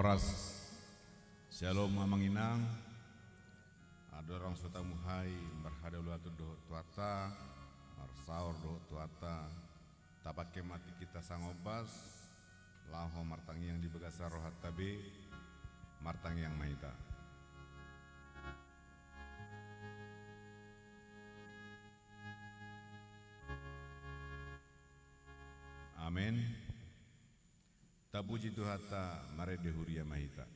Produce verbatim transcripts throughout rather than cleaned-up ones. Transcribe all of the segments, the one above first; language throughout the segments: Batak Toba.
Horas. Syalom amang inang. Andorang so tamuhai marhadaulaton dohot Tuhanta, marsaor dohot Tuhanta, tapangke ma tingki na sangombas laho martangiang di bagasan rohanta be. Martangiang ma hita. Amen. Tapuji Tuhanta, marende huria ma hita.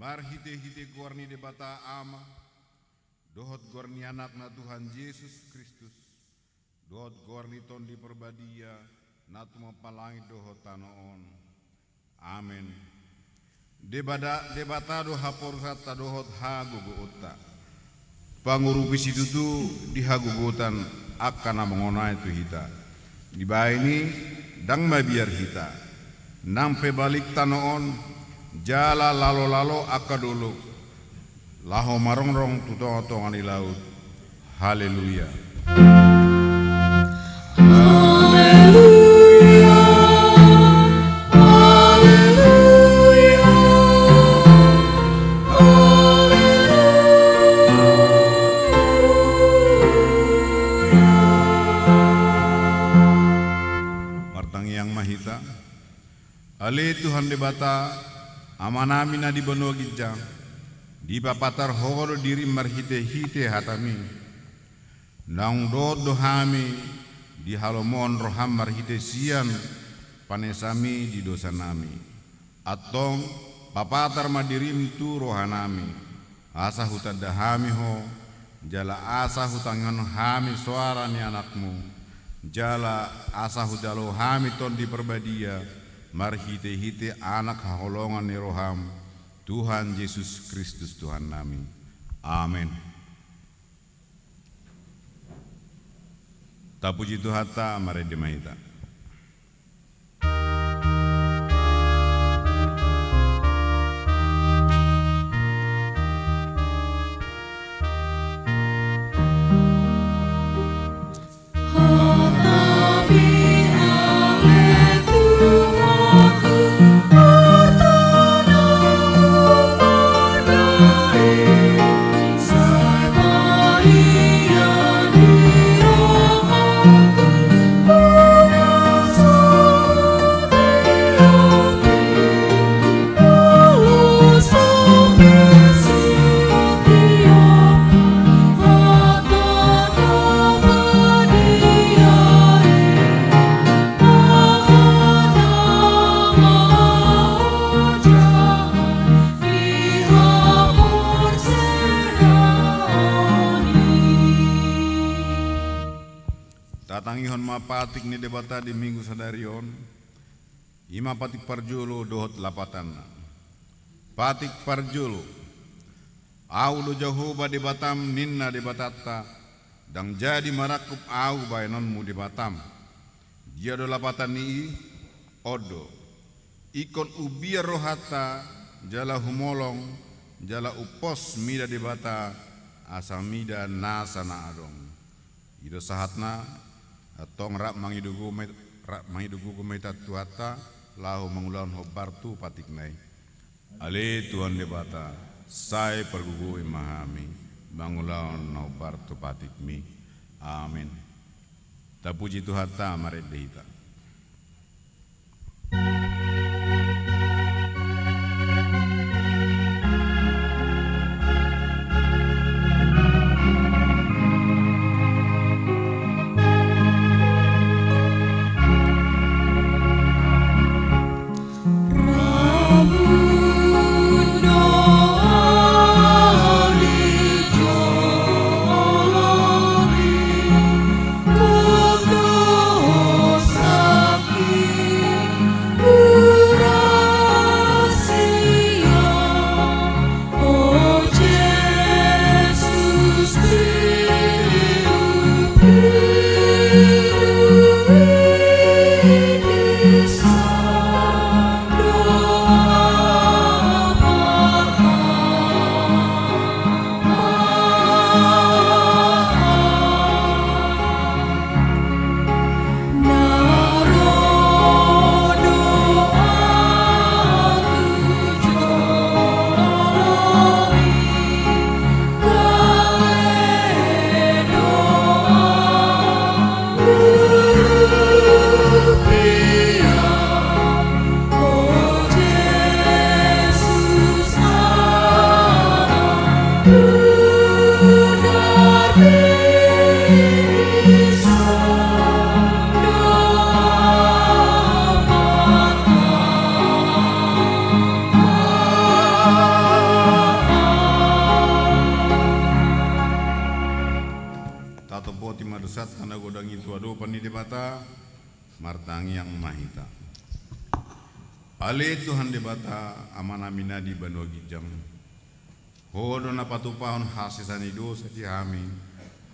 Marhitehite goar ni Debata Ama, dohot goar ni Anakna Tuhan Jesus Kristus, dohot goar ni Tondi Parbadia, na tumompa langit dohot tano on. Amen. Debata, Debata do haporusanta dohot hagogoonta. Pangurupi situtu di hagogotan angka na mangonai tu hita. Dibahen i, ndang mabiar hita. Nang pe balik tano on, jala lalo-lalo angka dolok, laho marongrong tu tonga-tonga ni laut. Haleluya. Haleluya. Haleluya. Haleluya. Martangiang ma hita. Ale Tuhan Debata, Amanami na di banua ginjang, dipapatar Ho do dirim marhite-hite hataMi. Naung dot do hami dihalomohon rohaM marhite sian panesaMi di dosanami. Antong, papatar ma dirim tu rohanami, asa hutanda hami Ho, jala asa hutangihon hami soara ni AnakMu, jala asa hujalo hami Tondi Parbadia, marhite-hite Anak haholongan ni rohaM, Tuhan Jesus Kristus Tuhannami. Amen. Tapuji Tuhanta, marende ma hita. Hatangihon ma patik ni Debata di Minggu sadari on, i ma patik parjolo dohot lapatanna. Patik parjolo. Ahu do Jahowa Debatam, ninna Debatanta, ndang jadi marangkup Ahu baenonmu Debatam. Dia do lapatan ni i? On do. Ingkon umbiar rohanta, jala humolong, jala umpos mida Debata, asa mida nasa na adong. I do sahatna, antong rap mangido gogo ma, rap mangido gogo ma hita tu Tuhanta, laho mangulahon hombar tu patikna i. Ale Tuhan Debata, sai pargogoi ma hami, mangulahon hombar tu patikmi. Amen. Tapuji Tuhanta, marende hita. Tatopoti ma dosanta na godang i tu adopan ni Debata. Martangiang ma hita. Ale Tuhan Debata, Amanami na di banua ginjang, Ho do na patupahon hasesaan ni dosa di hami,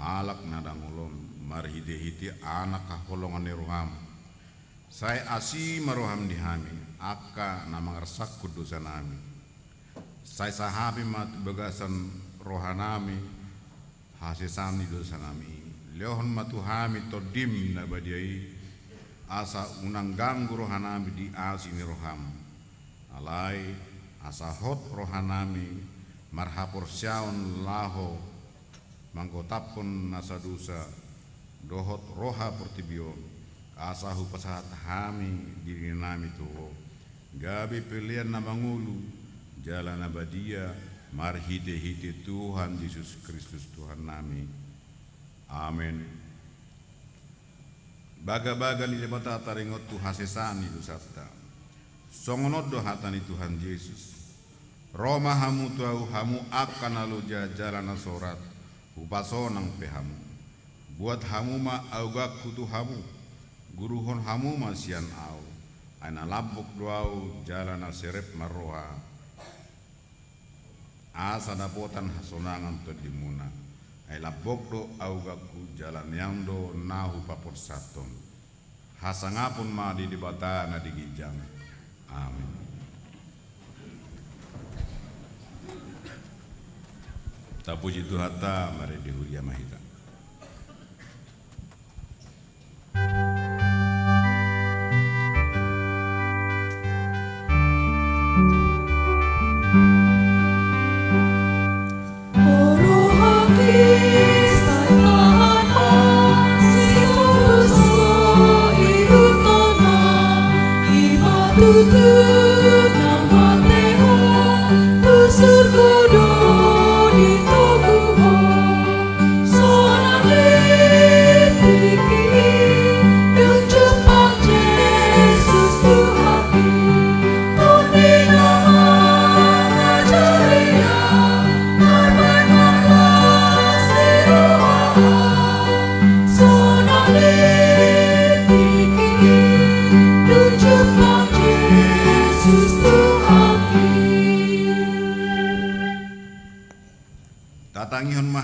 halak na dangol on, marhitehite Anak haholongan ni roham. Sai asi ma roham di hami, angka na mangarsangkon dosanami. Sai sahapi ma tu bagasan rohanami hasesaan ni dosanami i. Lehon ma tu hami Tondim na badia i, asa unang ganggu rohanami di asi ni roham. Alai asa hot rohanami marhaporseaon laho manggotaphon nasa dosa dohot roha portibi on, asa hupasahat hami dirinami tu Ho, gabe pelean na mangolu jala na badia, marhitehite Tuhan Jesus Kristus Tuhannami. Amen. Bagabaga ni Debata taringot tu hasesaan ni dosanta. Songon on do hata ni Tuhan Jesus: Ro ma hamu tu Ahu, hamu angka na loja jala na sorat, hupasonang pe hamu. Buat hamu ma auganku tu hamu, guruhon hamu ma sian Ahu, ai na lambok do Ahu jala na serep marroha, asa dapotan hasonangan tondimuna. Ai lambok do auganku, jala nian do na hupaporsathon. Hasangapon ma di Debata na di ginjang. Amen. Tapuji Tuhanta, marende huria ma hita.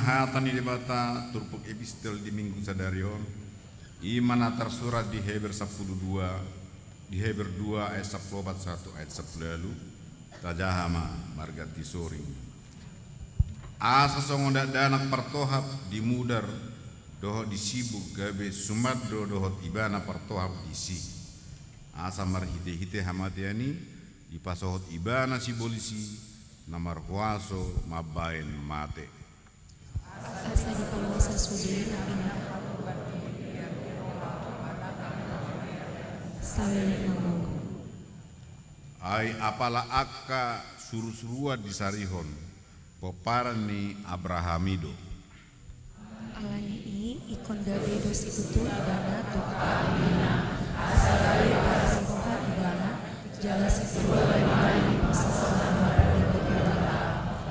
Hata ni Debata turpuk epistel di Minggu sadari on, i ma na tarsurat di Heber sampulu dua, di Heber dua ayat sampulu opat sahat tu ayat sampulu ualu. Tajaha ma marganti soring. Asa songon dakdanak partohap di mudar dohot di sibuk gabe suman do dohot ibana partohap disi. Asa marhitehite hamatean i dipasohot ibana sibolis i na marhuaso mambahen mate. Asa dipaluasa sude na pina. Saleleng na mangolu. Ai apala angka surusuruan disarihon pomparan ni Abraham i do. Alani i ingkon gabe do situtu ibana tu angka anakna, asa gabe parasihoha ibana, jala situtu ibana dipasahat na pardenggan.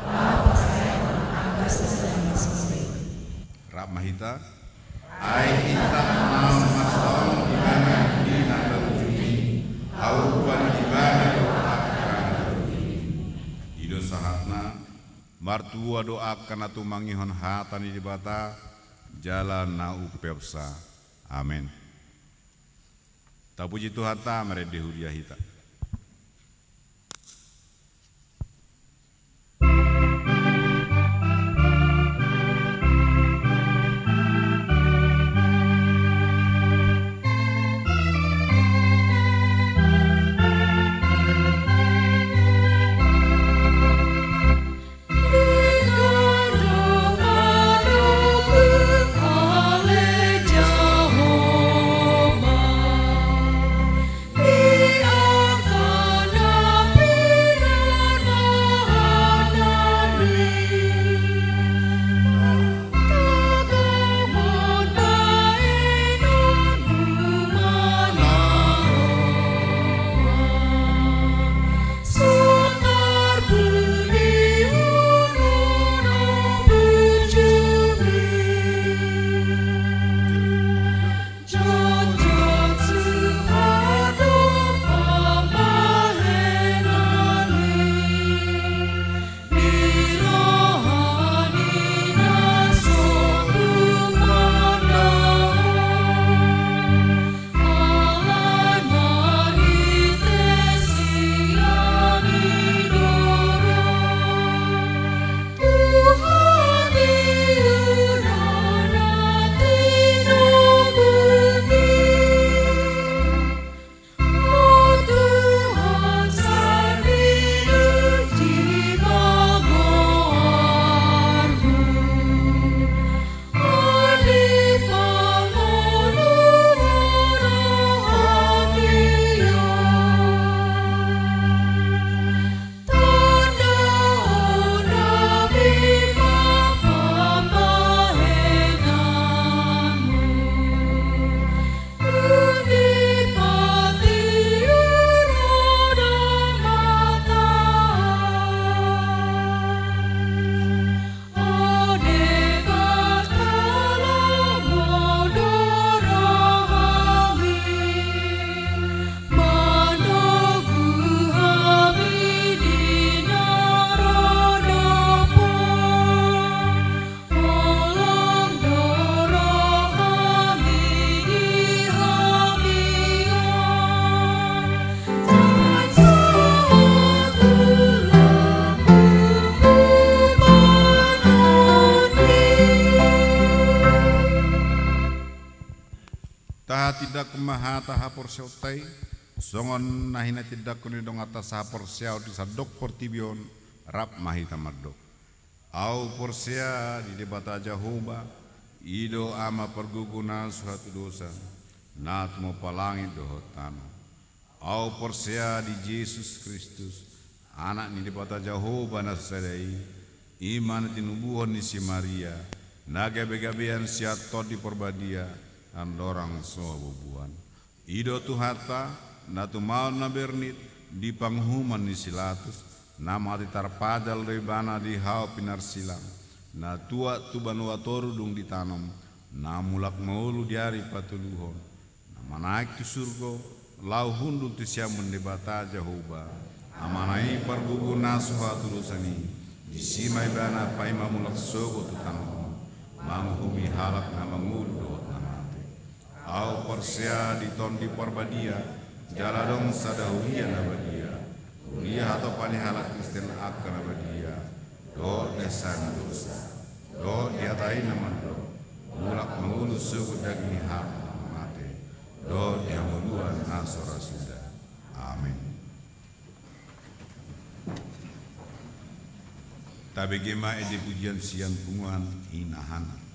Laho pasaehon agar sesa di sude. Rap ma hita. Ai hita naung masa on ibana di na parujung i, aurupan ibana do angka na parujung i. I do sahatna. Martua do angka na tumangihon hata ni Debata jala na umpeopsa. Amen. Tapuji Tuhanta, marende huria hita. Tahatindangkon ma hata haporseaonta i, songon na hinatindangkon ni donganta sahaporseaon di sandok portibi on. Rap ma hita mandok. Ahu porsea di Debata Jahowa, i do Ama pargogo na so hatudosan, na tumompa langit dohot tano. Ahu porsea di Jesus Kristus, Anak ni Debata Jahowa na sasada i, i ma na tinubuhon ni si Maria, na gabegabean sian Tondi Parbadia, andorang so habubuhan. I do Tuhanta, na tumaon na bernit di panguhuman ni si Latus, na mate tarpajal do ibana di hau pinarsilang, na tuat tu banua toru dung ditanom, na mulak mangolu di ari patoluhon, na manaek tu surgo, laho hundul tu siamun Debata Jahowa, Amana i pargogo na so hatudosan i, disi ma ibana paima mulak sogot tu tano on. manguhumi halak na mangolu dohot na mate. Ahu porsea di Tondi Parbadia, jala adong sada huria na badia. Huria hatopan ni halak Kristen angka na badia, dohot di hasesaan dosa, dohot di hata i na mandok, mulak mangolu sogot daging ni halak na mate, dohot di hangoluan na so ra suda. Amen. Tabege ma ende pujian sian punguan inahana.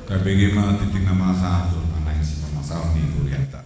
Tabege ma tingting na masa tu na naeng sipamasaon ni hurianta.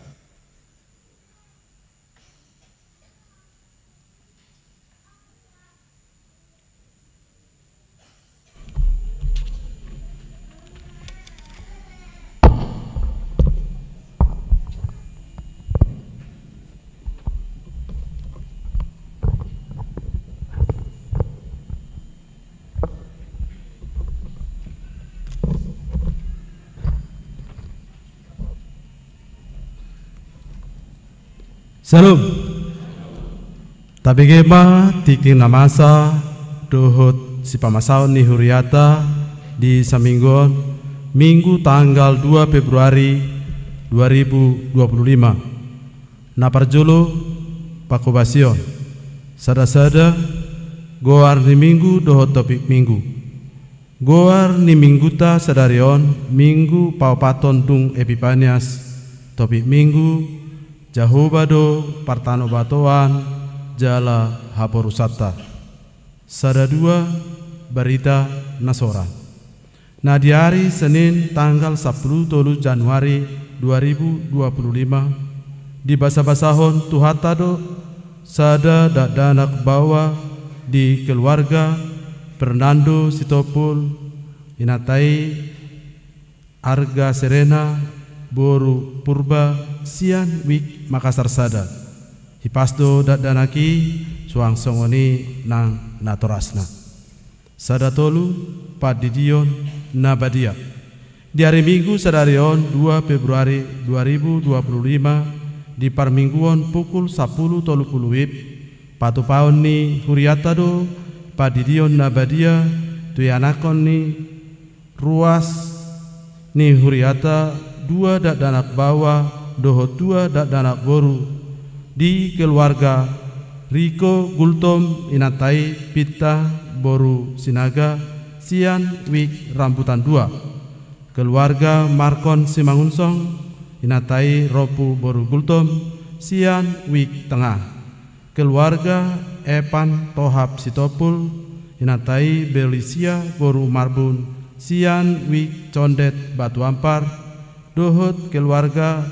Shalom. Tabege ma tingting na masa dohot sipamasaon ni huriata di saminggu on, Minggu tanggal dua Februari dua ribu dua puluh lima. Na parjolo, pangkobasion. Sada-sada, goar ni Minggu dohot topik Minggu. Goar ni Mingguta sadari on, Minggu paopathon dung Epipanias, topik Minggu, Jahowa do partanobatoan jala haporusanta. Sada dua, barita na sorang. Na di ari Senin tanggal sampulu tolu Januari dua ribu dua puluh lima, dibasabasahon Tuhanta do sada dakdanak baoa di keluarga Fernando Sitompul, inanta i Arga Serena, boru Purba, sian Wijk Makassar sada. Hipas do dakdanak i, suang songon i nang natorasna. Sada tolu, pandidion na badia. Di ari Minggu sadari on, dua Februari dua ribu dua puluh lima, di parmingguon pukul sampulu tolu pulu WIB, patupaon ni huriata do pandidion na badia tu ianakhon ni ruas ni huriata, dua dakdanak baoa dohot dua dakdanak boru di keluarga Riko Gultom, inanta i Pinta boru Sinaga, sian Wijk Rambutan dua. Keluarga Markon Simangunsong, inanta i Rompu boru Gultom, sian Wijk Tengah. Keluarga Epan Tohap Sitompul, inanta i Belisia boru Marbun, sian Wijk Condet Batu Ampar, dohot keluarga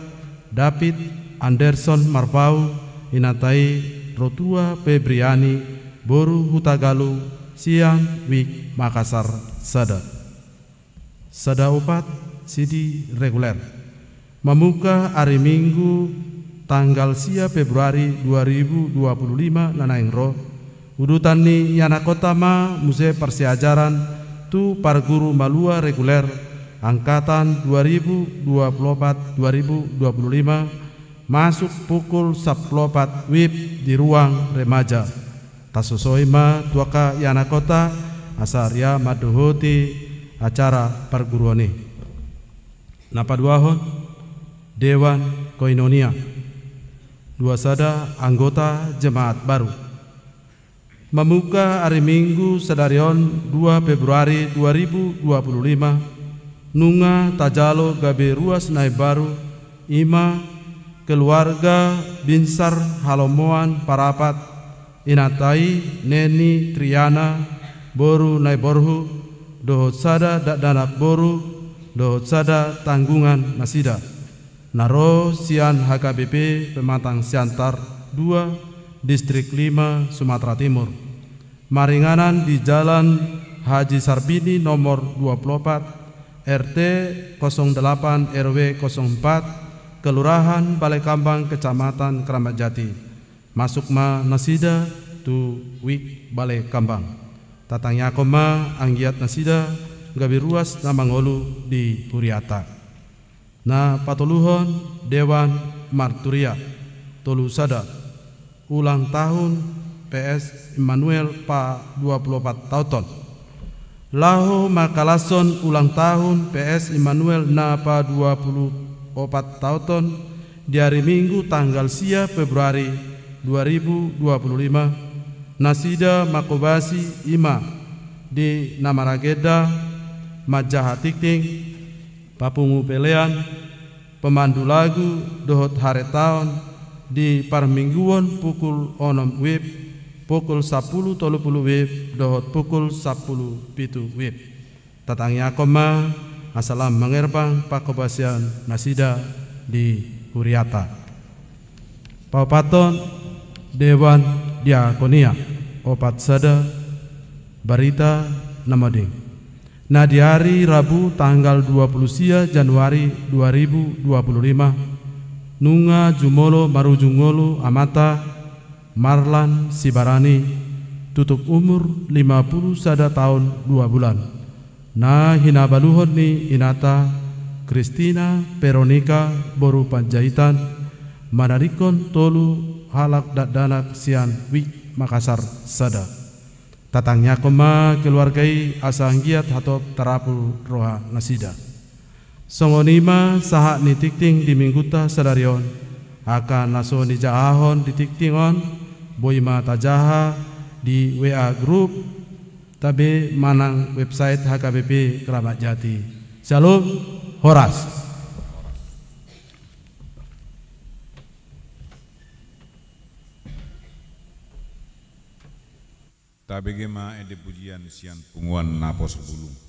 David Anderson Marpau, inanta i Rotua Febriani boru Hutagalung, sian Wijk Makassar sada. Sada opat, sidi reguler. Mamungka ari Minggu tanggal sia Februari dua ribu dua puluh lima na naeng ro, udutan ni ianakhonta ma muse parsiajaran tu parguru malua reguler angkatan dua ribu dua puluh opat dua ribu dua puluh lima, masuk pukul sampulu opat WIB di ruang remaja. Tasosoi ma tu angka ianakhonta asa ria mandohoti acara parguruon i. Na paduahon, Dewan Koinonia. Dua sada, anggota jemaat baru. Mamungka ari Minggu sadari on, dua Februari dua ribu dua puluh lima, nunga tajalo gabe ruas na imbaru, i ma keluarga Binsar Halomoan Parapat, inanta i Neni Triana boru Naiborhu, dohot sada dakdanak boru dohot sada tanggungan nasida. Na ro sian H K B P Pematang Siantar dua, Distrik lima, Sumatera Timur. Maringanan di Jalan Haji Sarbini nomor dua puluh opat, R T kosong delapan, R W kosong empat, Kelurahan Balai Kambang, Kecamatan Keramat Jati. Masuk ma nasida tu Wijk Balai Kambang. Tatangiangkon ma anggiat nasida gabe ruas na mangolu di huriata. Na patoluhon, Dewan Marturia. Tolu sada, ulang tahun P S Immanuel pa dua puluh opat taon on. Laho mangkalashon ulang tahun P S Immanuel na pa dua puluh opat taon on, di ari Minggu tanggal sia Februari dua ribu dua puluh lima, nasida mangkobasi, i ma di na maragenda, manjaha tingting, papungu pelean, pemandu lagu dohot haretaon di parmingguon pukul onom WIB, pukul sampulu tolu pulu WIB dohot pukul sampulu pitu WIB. Tatangiangkon ma asa lam mangerbang pangkobasion nasida di huriata. Paopathon, Dewan Diakonia. Opat sada, barita na moding. Na di ari Rabu tanggal dua puluh sia Januari dua ribu dua puluh lima, nunga jumolo marujung ngolu amanta Marlan Sibarani, tutup umur lima puluh sada taon dua bulan. Na hinabaluhon ni inanta Kristina Veronika boru Panjaitan, manadingkon tolu halak dakdanak sian Wijk Makassar sada. Tatangiangkon ma keluarga i asa anggiat hatop tarapul roha nasida. Songon i ma sahat ni tingting di minggunta sadari on, angka na so nijahahon di tingting on, boi ma tajaha di W A grup, tabe manang website H K B P Kramat Jati. Syalom, horas. Tabege ma ende pujian sian punguan naposobulung.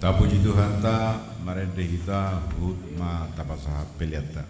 Tapuji Tuhanta, marende hita, huhut ma tapasahat peleanta.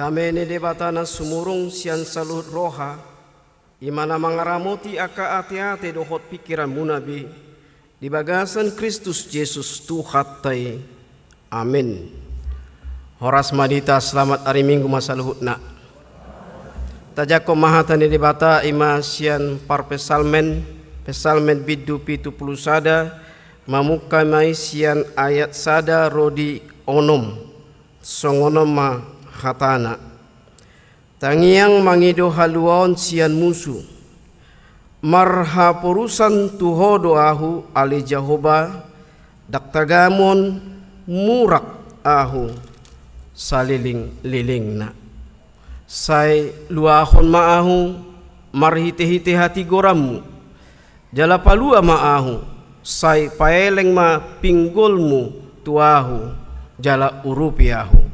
Dame ni Debata na sumurung sian saluhut roha, i ma na mangaramoti angka ateate dohot pingkiranmuna be, di bagasan Kristus Jesus Tuhanta i. Amen. Horas ma di hita, selamat ari Minggu ma saluhutna. Tajangkon ma hata ni Debata i ma sian parpsalmen, Psalmen bindu pitu pulu sada, mamungka ma i sian ayat sada ro di onom. Songon on ma hatana. Tangiang mangido haluaon sian musu. Marhaporusan tu Ho do ahu, ale Jahowa, ndang tagamon murak ahu salelenglelengna. Sai luahon ma ahu marhitehite hatigoranmu. Jala palua ma ahu, sai paeleng ma pinggolmu tu ahu, jala urupi ahu.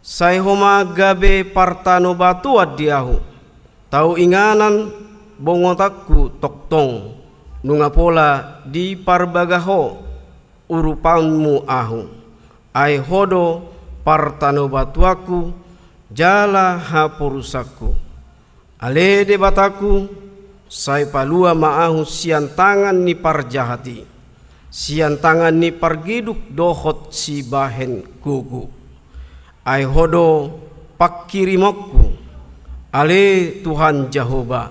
Sai Ho ma gabe partanobatoan di ahu, tau inganan bongotanku tongtong, nunga pola diparbaga Ho urupanmu ahu, ai Ho do partanobatoanku jala haporusanku. Ale Debatangku, sai palua ma ahu sian tangan ni parjahat i, sian tangan ni pargiduk dohot sibahen gogo. Ai Ho do pangkirimonku, ale Tuhan Jahowa,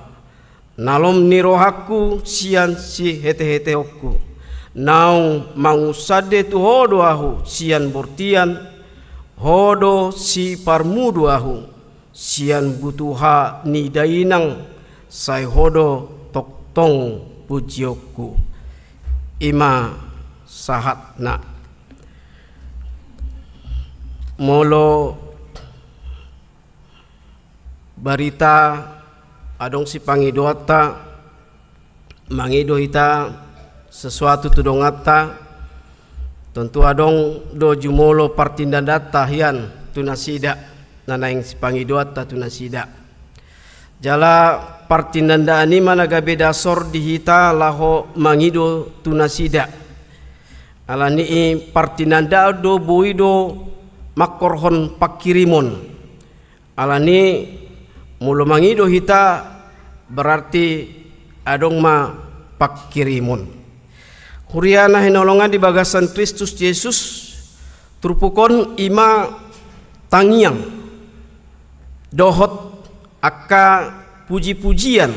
nalom ni rohangku sian siheteheteonku. Naung mangunsande tu Ho do ahu sian bortian, Ho do siparmudu ahu sian butuha ni dainang, sai Ho do tongtong pujionku. I ma sahatna. Molo barita adong sipangidoanta, mangido hita sesuatu tu donganta, tontu adong do jumolo partindandaanta hian tu nasida, na naeng sipangidoanta tu nasida. Jala partindandaon i ma na gabe dasor di hita laho mangido tu nasida. Alani i partindandaon do boi do mangkorhon pangkirimon. Alani molo mangido hita, berarti adong ma pangkirimon. Huria na hinaholongan di bagasan Kristus Jesus, turpuk on i ma tangiang dohot angka pujipujian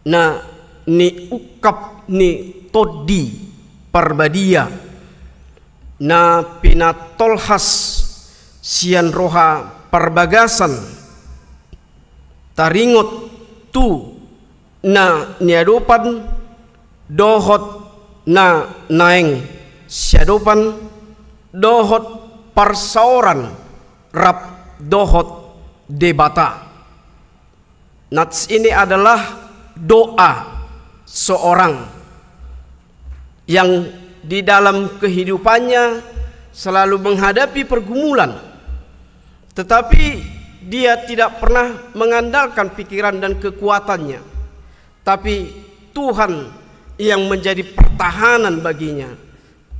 na niungkap ni Tondi Parbadia na pinatolhas sian roha parbagasan, taringot tu na niadopan dohot na naeng siadopan dohot parsaoran rap dohot Debata. Nats ini adalah doa seorang yang di dalam kehidupannya selalu menghadapi pergumulan, tetapi dia tidak pernah mengandalkan pikiran dan kekuatannya, tapi Tuhan yang menjadi pertahanan baginya.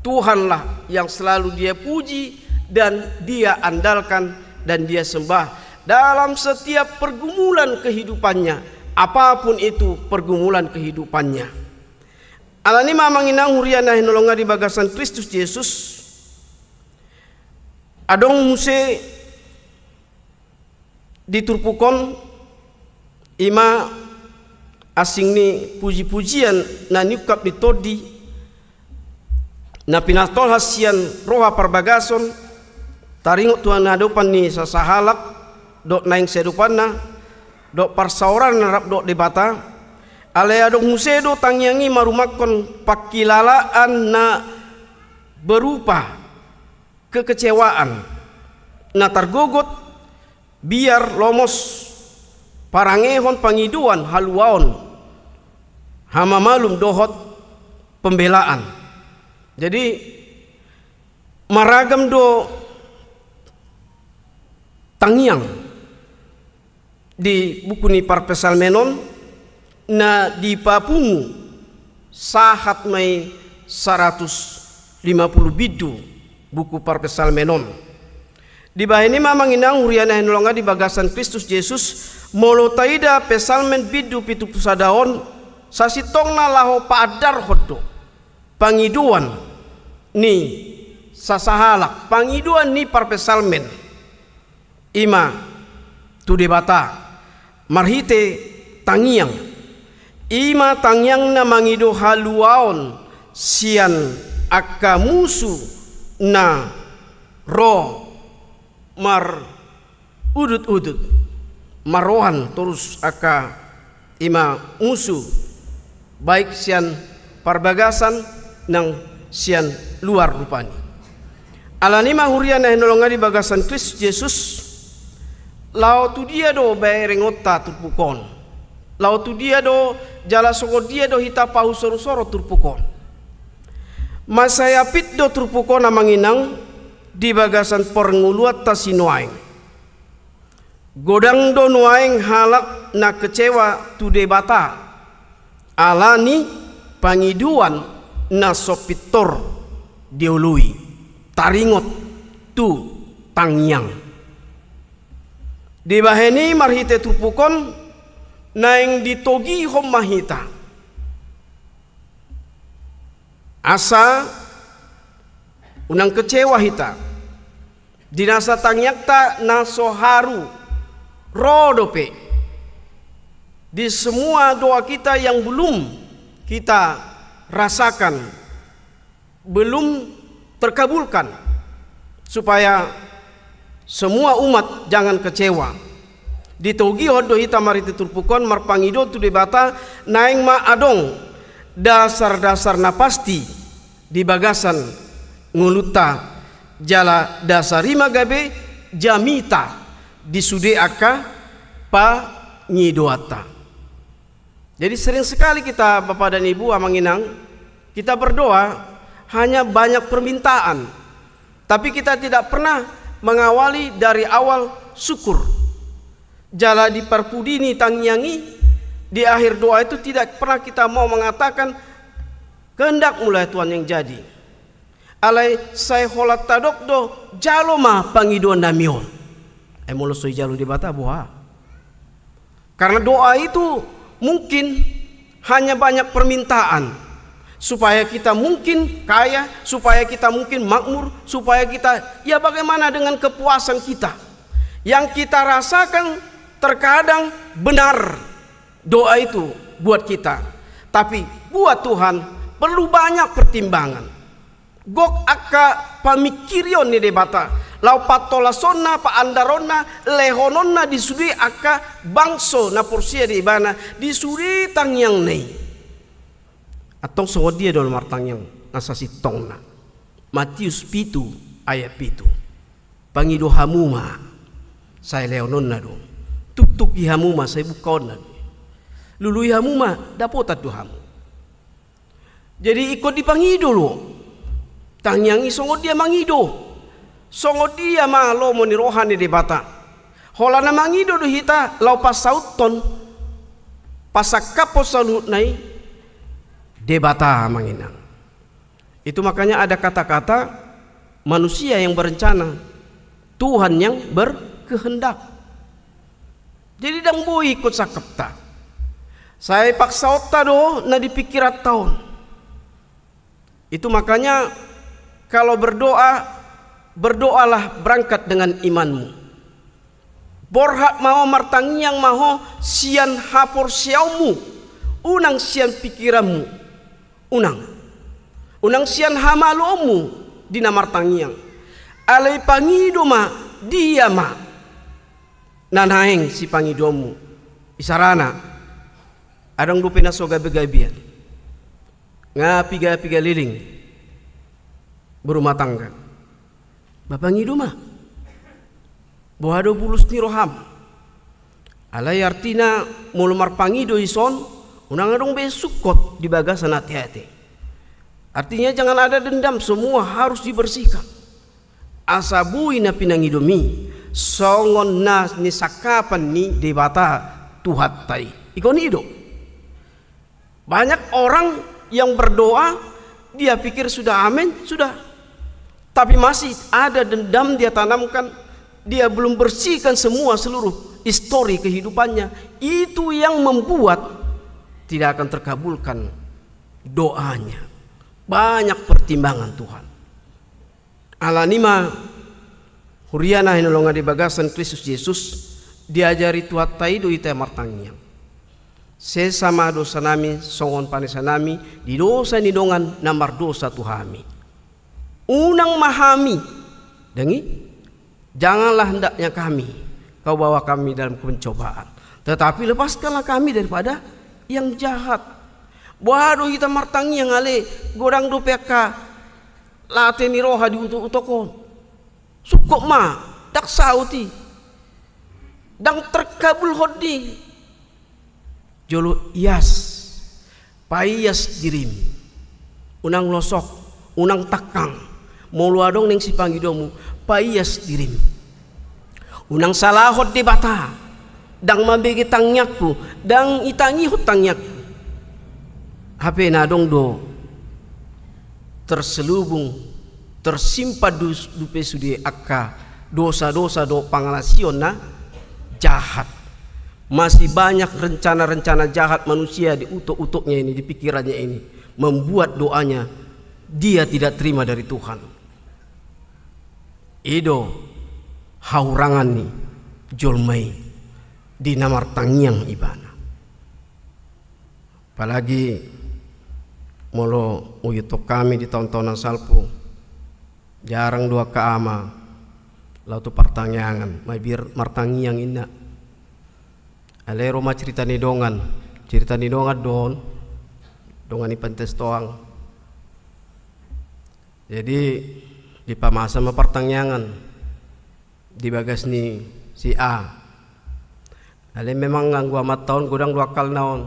Tuhanlah yang selalu dia puji dan dia andalkan dan dia sembah dalam setiap pergumulan kehidupannya, apapun itu pergumulan kehidupannya. Alani i ma, amang inang, huria na hinaholongan di bagasan Kristus Jesus, adong muse di turpuk on, i ma asing ni pujipujian na niungkap ni Tondi, na pinatolhas sian roha parbagason, taringot tu na niadopan ni sasahalak dohot naeng siadopanna, dohot parsaoranna rap dohot Debata. Alai adong muse do tangiang i marumangkon pangkilalaan na berupa kekecewaan, na targogot, biar, lomos, parangehon, pangidoan, haluaon, hamamalum dohot pembelaan. Jadi, maragam do tangiang di buku ni parpsalmen on, na dipapungu sahat ma i saratus lima pulu bindu buku parpsalmen on. Dibahen i ma amang inang huria na hinaholongan di bagasan Kristus Jesus, molo taida Psalmen bindu pitu pulu sada on, sasintongna laho paandarhon do pangidoan ni sasahalak, pangidoan ni parpsalmen, i ma tu Debata marhite tangiang. I ma tangiangna mangido haluaon sian angka musu na ro marudut-udut, marrohan torus angka i ma musu, baik sian parbagasan nang sian luar rupani. Alani i ma huria na hinaholongan di bagasan Kristus Jesus, laho tu dia do berengonta turpuk on? Laho tu dia do jala songon dia do hita pahusorhusor turpuk on? Mansai apit do turpuk on amang inang di bagasan parngoluanta sinuaeng. Godang do nuaeng halak na kecewa tu Debata ala ni pangidoan na so pintor dioloi, taringot tu tangiang. Dibahen i marhite turpuk on naeng ditogihon ma hita asa unang kecewa hita di nasa tangiangta na so haru ro dope, di semua doa kita yang belum kita rasakan, belum terkabulkan, supaya semua umat jangan kecewa. Ditogihon do hita marhite turpuk on marpangido tu Debata, naeng ma adong dasar-dasar na pasti di bagasan ngolunta, jala dasar i ma gabe jamita di sude angka pangidoanta. Jadi sering sekali kita, Bapa dan Ibu, amang inang, kita berdoa hanya banyak permintaan, tapi kita tidak pernah mengawali dari awal syukur. Jala di parpudi ni tangiang i, di akhir doa itu tidak pernah kita mau mengatakan, "Kehendak-Mu lah Tuhan yang jadi." Alai sai holan tadok do, "Jalo ma pangidoan nami on." Ai molo so dijalo Debata, boha? Karena doa itu mungkin hanya banyak permintaan, supaya kita mungkin kaya, supaya kita mungkin makmur, supaya kita, ya, bagaimana dengan kepuasan kita? Yang kita rasakan terkadang benar doa itu buat kita, tapi buat Tuhan perlu banyak pertimbangan. Gok angka pamingkirion ni Debata, laho patolasonna, paandaronna, lehononna di sude angka bangso na porsea di Ibana, di sude tangiangna i. Antong songon dia do na martangiang na sasintongna? Matius pitu ayat pitu. Pangido hamu ma, sai lehononna do. Tuktuki hamu ma, sai bungkaonna do. Lului hamu ma, dapotan do hamu. Jadi ingkon dipangido do. Tangiang i songon dia mangido. Songon dia ma lomo ni roha ni Debata. Holan na mangido do hita laho pasauthon, pasangkaphon saluhutna i Debata, amang inang. Itu makanya ada kata-kata, "Manusia yang berencana, Tuhan yang berkehendak." Jadi ndang boi ingkon sangkapta, sai paksaonta do na di pingkiranta on. Itu makanya kalau berdoa, berdoalah berangkat dengan imanmu. Borhat ma ho, martangiang ma ho sian haporseaonmu, unang sian pingkiranmu. Unang. Unang sian hamaluonmu di na martangiang. Alai pangido ma, dia ma na naeng sipangidoonmu. Isarana, adong dope na so gabe-gabean, nga piga-piga leleng berumah tangga. Ba pangido ma. Boha do bulus ni roham? Alai artina molo marpangido dison, unang adong be sungkot di bagasan ate-ate. Artinya jangan ada dendam, semua harus dibersihkan. Asa boi na pinangidomi songon na nisangkapan ni Debata Tuhanta i. Ingkon i do. Banyak orang yang berdoa, dia pikir sudah amin, sudah. Tapi masih ada dendam dia tanamkan, Dia belum bersihkan semua seluruh histori kehidupannya, itu yang membuat tidak akan terkabulkan doanya. Banyak pertimbangan Tuhan. Alani i ma, huria na hinaholongan di bagasan Kristus Jesus, diajari Tuhanta i do hita martangiang. Sesa ma dosanami songon panesanami di dosa ni dongan na mardosa tu hami. Unang ma hami, dang i, janganlah hendaknya kami kau bawa kami dalam pencobaan, tetapi lepaskanlah kami daripada yang jahat. Boha do hita martangiang ale godang dope angka late ni roha di utok-utok on. Sungkot ma, ndang saut i, ndang terkabulhon i. Jolo ias, paias dirim. Unang losok, unang tangkang. Molo adong naeng sipangidomu, paias dirim. Unang salahon Debata, ndang mambege tangiangku, ndang itangihon tangiangku. Hape na adong do terselubung, tersimpan dus-, dope sude angka dosa-dosa dohot pangalaosion na jahat. Masih banyak rencana-rencana jahat manusia di utok-utoknya ini, di pikirannya ini, membuat doanya dia tidak terima dari Tuhan. I do haurangan ni jolma i di na martangiang ibana. Apalagi molo huihuthon hami di taon-taon na salpu, jarang do angka ama laho tu partangiangan, mabiar martangiang inna. Alai ro ma cerita ni dongan, cerita ni dongan do on, dongan ni Pantai Sitohang. Jadi, dipamasa ma partangiangan di bagas ni si A. Alai memang anggo amanta on godang do akkalna on.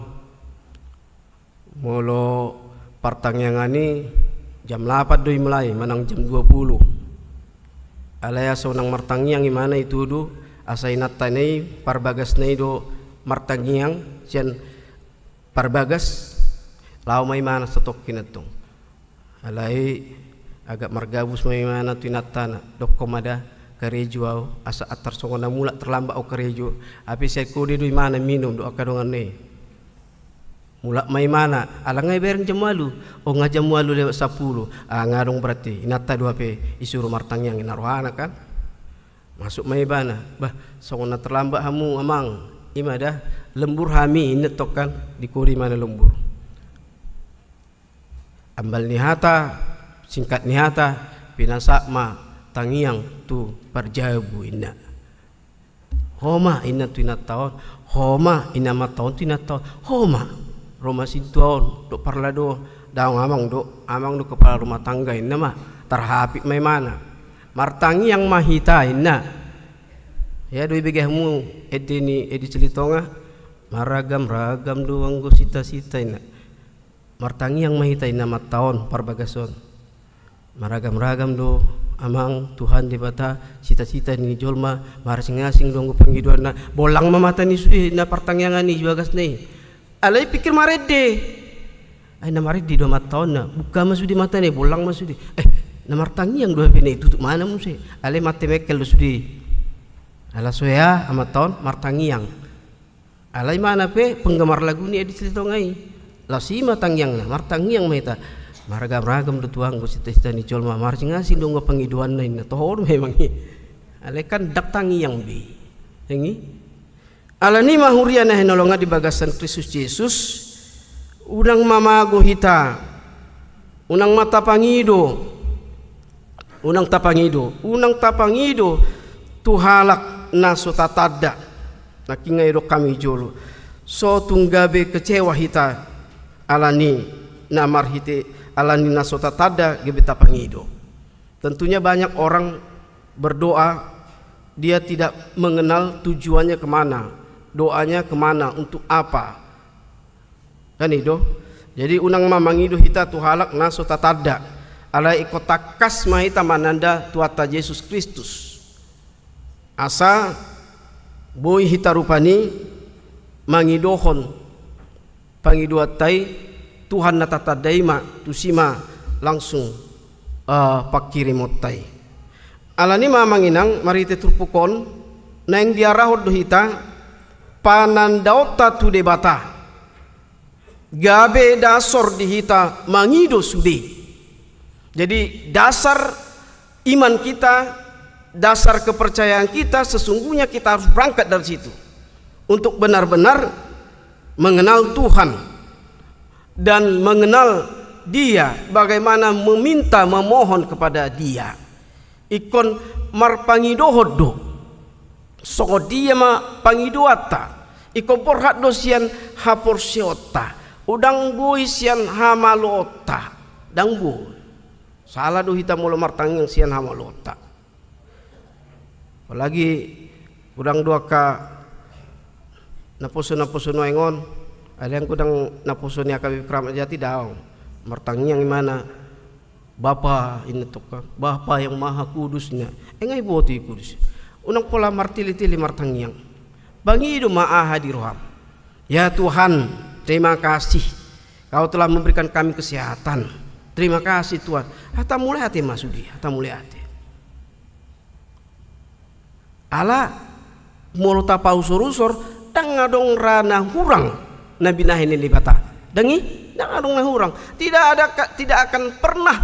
Molo partangiangan i jam lapan do i mulai, manang jam dua puluh. Alai asa unang martangiang imana, itudu asa inantana i parbagasna i do martangiang sian parbagas, laho ma imana satongkin antong. Alai agak margabus ma imana tu inantana, dokkon ma da, karejo au, asa antar songon na mulak terlambat au karejo. Hape sai kode do imana minum dohot angka donganna i. Mulak ma imana, ala nga ibereng jam ualu, o nga jam ualu lewat sampulu. Ah, nga adong berarti, inanta do hape isuru martangiang, inna rohana kan. Masuk ma ibana, bah, songon na terlambat hamu amang, i ma da, lembur hami, inna tong kan, dikode imana lembur. Ambal ni hata, singkat ni hata, pinasahat ma tangiang tu parjabu inna. Ho ma, inna tu inanta on, ho ma, inna amanta on tu inanta on, ho ma. Ro ma sintua on dohot parlado on, daong amang do, amang do kepala rumah tangga, inna ma. Tarhapit ma imana. Martangiang ma hita, inna. Ia do ibege hamu ende ni Edi Silitonga, maragam-ragam do anggo sita-sita, inna. Martangiang ma hita, inna amanta on parbagas on. Maragam-ragam do amang Tuhan Debata, sita-sita ni jolma, marasing-asing do anggo pangidoanna. Bollang ma mata ni sude na partangiangan i di bagasna i. Alai pikir marende. Ai na marende do amanta on, na buka ma sude matana i, bollang ma sude. Eh, na martangiang do hape na i, tutup ma na muse. Alai mate mengkel do sude. Ala so hea amanta on martangiang. Alai imana pe penggemar lagu ni Edi Silitonga i. Laos i ma tangiangna, martangiang ma hita. Maragam-ragam do tutu anggo sita-sita ni jolma, marasing-asing do anggo pangidoanna, inna, toho do memang i. Alai kan ndang tangiang be. Dang i. Alani i ma huria na hinaholongan di bagasan Kristus Jesus, unang ma mago hita, unang ma tapangido, unang tapangido, unang tapangido tu halak na so tatanda. Nangkin nga didok hami jolo, so tung gabe kecewa hita alani na marhite, alani na so tatanda gabe tapangido. Tentunya banyak orang berdoa, dia tidak mengenal tujuannya kemana, doanya kemana, untuk apa. Kan i do. Jadi unang ma mangido hita tu halak na so tatanda. Alai ingkon tangkas ma hita mananda Tuhanta Jesus Kristus. Asa boi hita rupani mangidohon pangidoanta i, Tuhan na tatanda i ma, tusi ma langsung, eh, pangkirimonta i. Alani i ma amang inang, marhite turpuk on, naeng diarahon do hita panandaonta tu Debata. Gabe dasor di hita mangido sude. Jadi, dasar iman kita, dasar kepercayaan kita, sesungguhnya kita harus berangkat dari situ. Untuk benar-benar mengenal Tuhan dan mengenal Dia, bagaimana meminta, memohon kepada Dia. Ingkon marpangidohon do. Songon dia ma pangidoanta? Ingkon borhat do sian haporseaonta. Ndang boi sian hamaloonta. Ndang boi. Sala do hita molo martangiang sian hamaloonta. Apalagi godang do angka naposo-naposo nuaeng on, alai godang naposo ni A K B P Kramat Jati daong. Martangiang imana, Bapa, inna tongka, Bapa yang Maha Kudus, inna. Ai nga diboto i kudus. Unang pola martele-tele martangiang. Pangido ma aha di roham. Ya Tuhan, terima kasih. Kau telah memberikan kami kesehatan. Terima kasih, Tuhan. Hata mauliate ma sude, hata mauliate. Ala molo tapausur-usur, ndang adong ra na hurang na binahen ni Debata. Ndang i, ndang adong na hurang. Tidak ada ka-, tidak akan pernah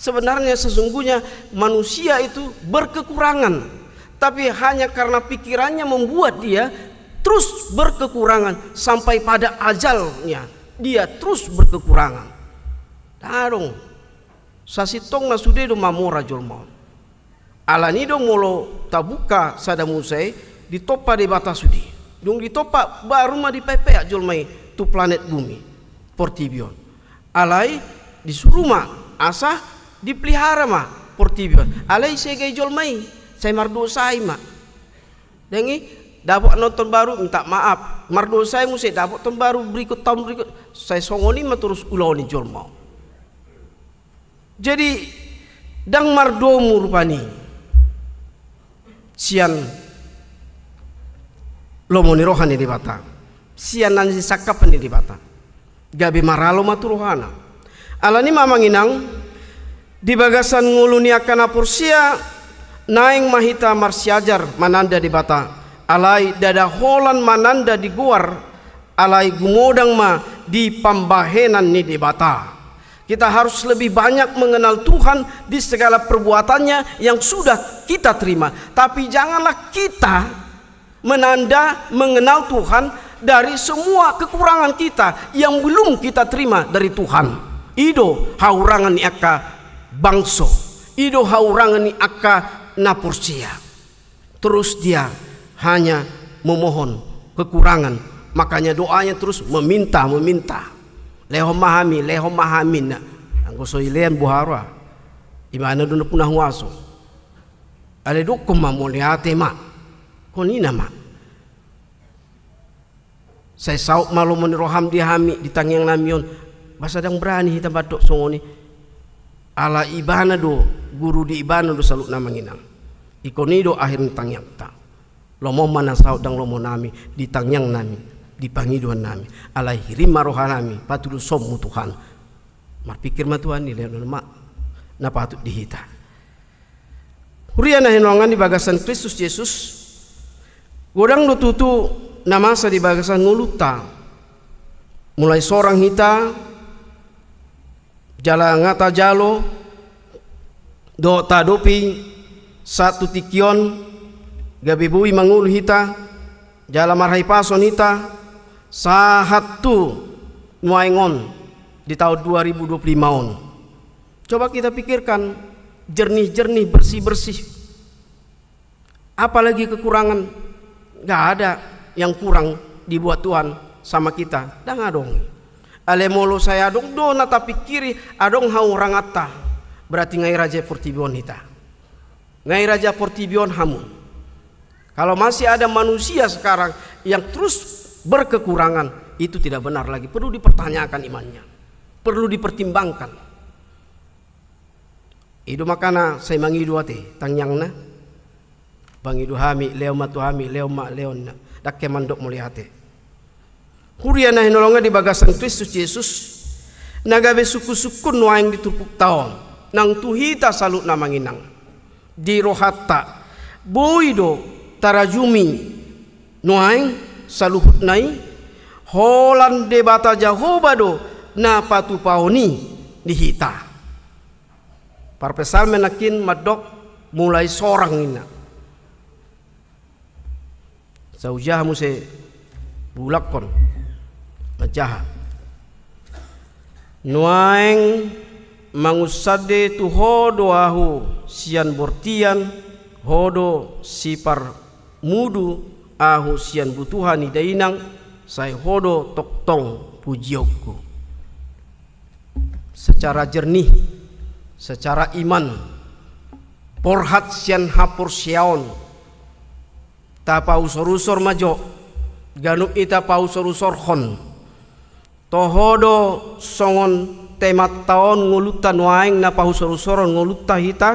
sebenarnya sesungguhnya manusia itu berkekurangan. Tapi hanya karena pikirannya membuat dia terus berkekurangan sampai pada ajalnya. Dia terus berkekurangan. Ndang adong. Sasintongna sude do mamora jolma on. Alani do molo tabuka sada Musa i, ditompa Debata sude. Dung ditompa, baru ma dipaepaeak jolma i tu planet bumi, portibi on. Alai disuru ma asa dipelihara ma portibi on. Alai segai jolma i, sai mardosa i ma. Ndang i, dapot non taon baru, minta maaf. Mardosa i muse, dapot taon baru, berikut, taon berikut. Sai songon i ma torus ulaon ni jolma on. Jadi, ndang mardomu rupani sian lomo ni roha ni Debata, sian na sisangkap ni Debata. Gabe maralo ma tu rohana. Alani i ma amang inang, di bagasan ngolu ni angka na porsea, naeng ma hita marsiajar mananda Debata, alai ndada holan mananda di goar, alai gumodang ma di pambahenan ni Debata. Kita harus lebih banyak mengenal Tuhan di segala perbuatannya yang sudah kita terima. Tapi janganlah kita menanda mengenal Tuhan dari semua kekurangan kita yang belum kita terima dari Tuhan. I do haurangan ni angka bangso. I do haurangan ni angka na porsea. Terus dia hanya memohon kekurangan. Makanya doanya terus meminta, meminta. Lehon ma hami, lehon ma hami, inna. Anggo so dilean boha roha. Ibana do na pinahuaso. Alai dokkon ma mauliate ma. Songon i ma. Sai saut ma lomo ni roham di hami, di tangiangnami on. Boasa ndang berani hita mandok songon i. Ala ibana do, guru di ibana do saluhutna amang inang. Ingkon i do akhir ni tangiangta. Lomo ma na saut ndang lomonami, di tangiangnami, di pangidoannami. Alai hirim ma rohanami, patuduhonmu Tuhan. Marpingkir ma Tuhan, dilehon ma na patut di hita. Huria na hinaholongan di bagasan Kristus Jesus, godang do tutu na masa di bagasan ngolunta. Mulai sorang hita, jala nga tajalo dohot taadopi sahat tu tingki on, gabe boi mangolu hita, jala marhahipason hita, sahat tu nuaeng on di taon dua ribu dua puluh lima on. Coba kita pikirkan, jernih-jernih, bersih-bersih. Apalagi kekurangan? Nggak ada yang kurang dibuat Tuhan sama kita. Ndang adong. Alai molo sai adong do na tapingkiri, adong hauranganta, berarti nga i raja portibi on hita. Nga i raja portibi on hamu. Kalau masih ada manusia sekarang yang terus berkekurangan, itu tidak benar lagi. Perlu dipertanyakan imannya. Perlu dipertimbangkan. I do makana sai mangido ate, tangiangna. Pangido hami, lehon ma tu hami, lehon ma, lehon na. Ndang hea mandok mauliate. Huria na hinaholongan di bagasan Kristus Jesus, na gabe sungkun-sungkun nuaeng di turpukta on, nang tu hita saluhutna amang inang. di rohanta, boi do tarajumi nuaeng saluhutna i, holan Debata Jahowa do na patupaon i di hita. Parpsalmen nangkin mandok mulai sorang inna. Sai hujaha muse, huulakhon. Manjaha. Nuaeng mangunsande tu Ho do ahu sian bortian, Ho do siparmudu ahu sian butuha ni dainang, sai Ho do tongtong pujionku. Secara jernih, secara iman, borhat sian haporseaon, tapausor-usor ma jo, ganup i tapausor-usorhon. Toho do songon temanta on ngolunta nuaeng na pausor-usoron ngolunta hita,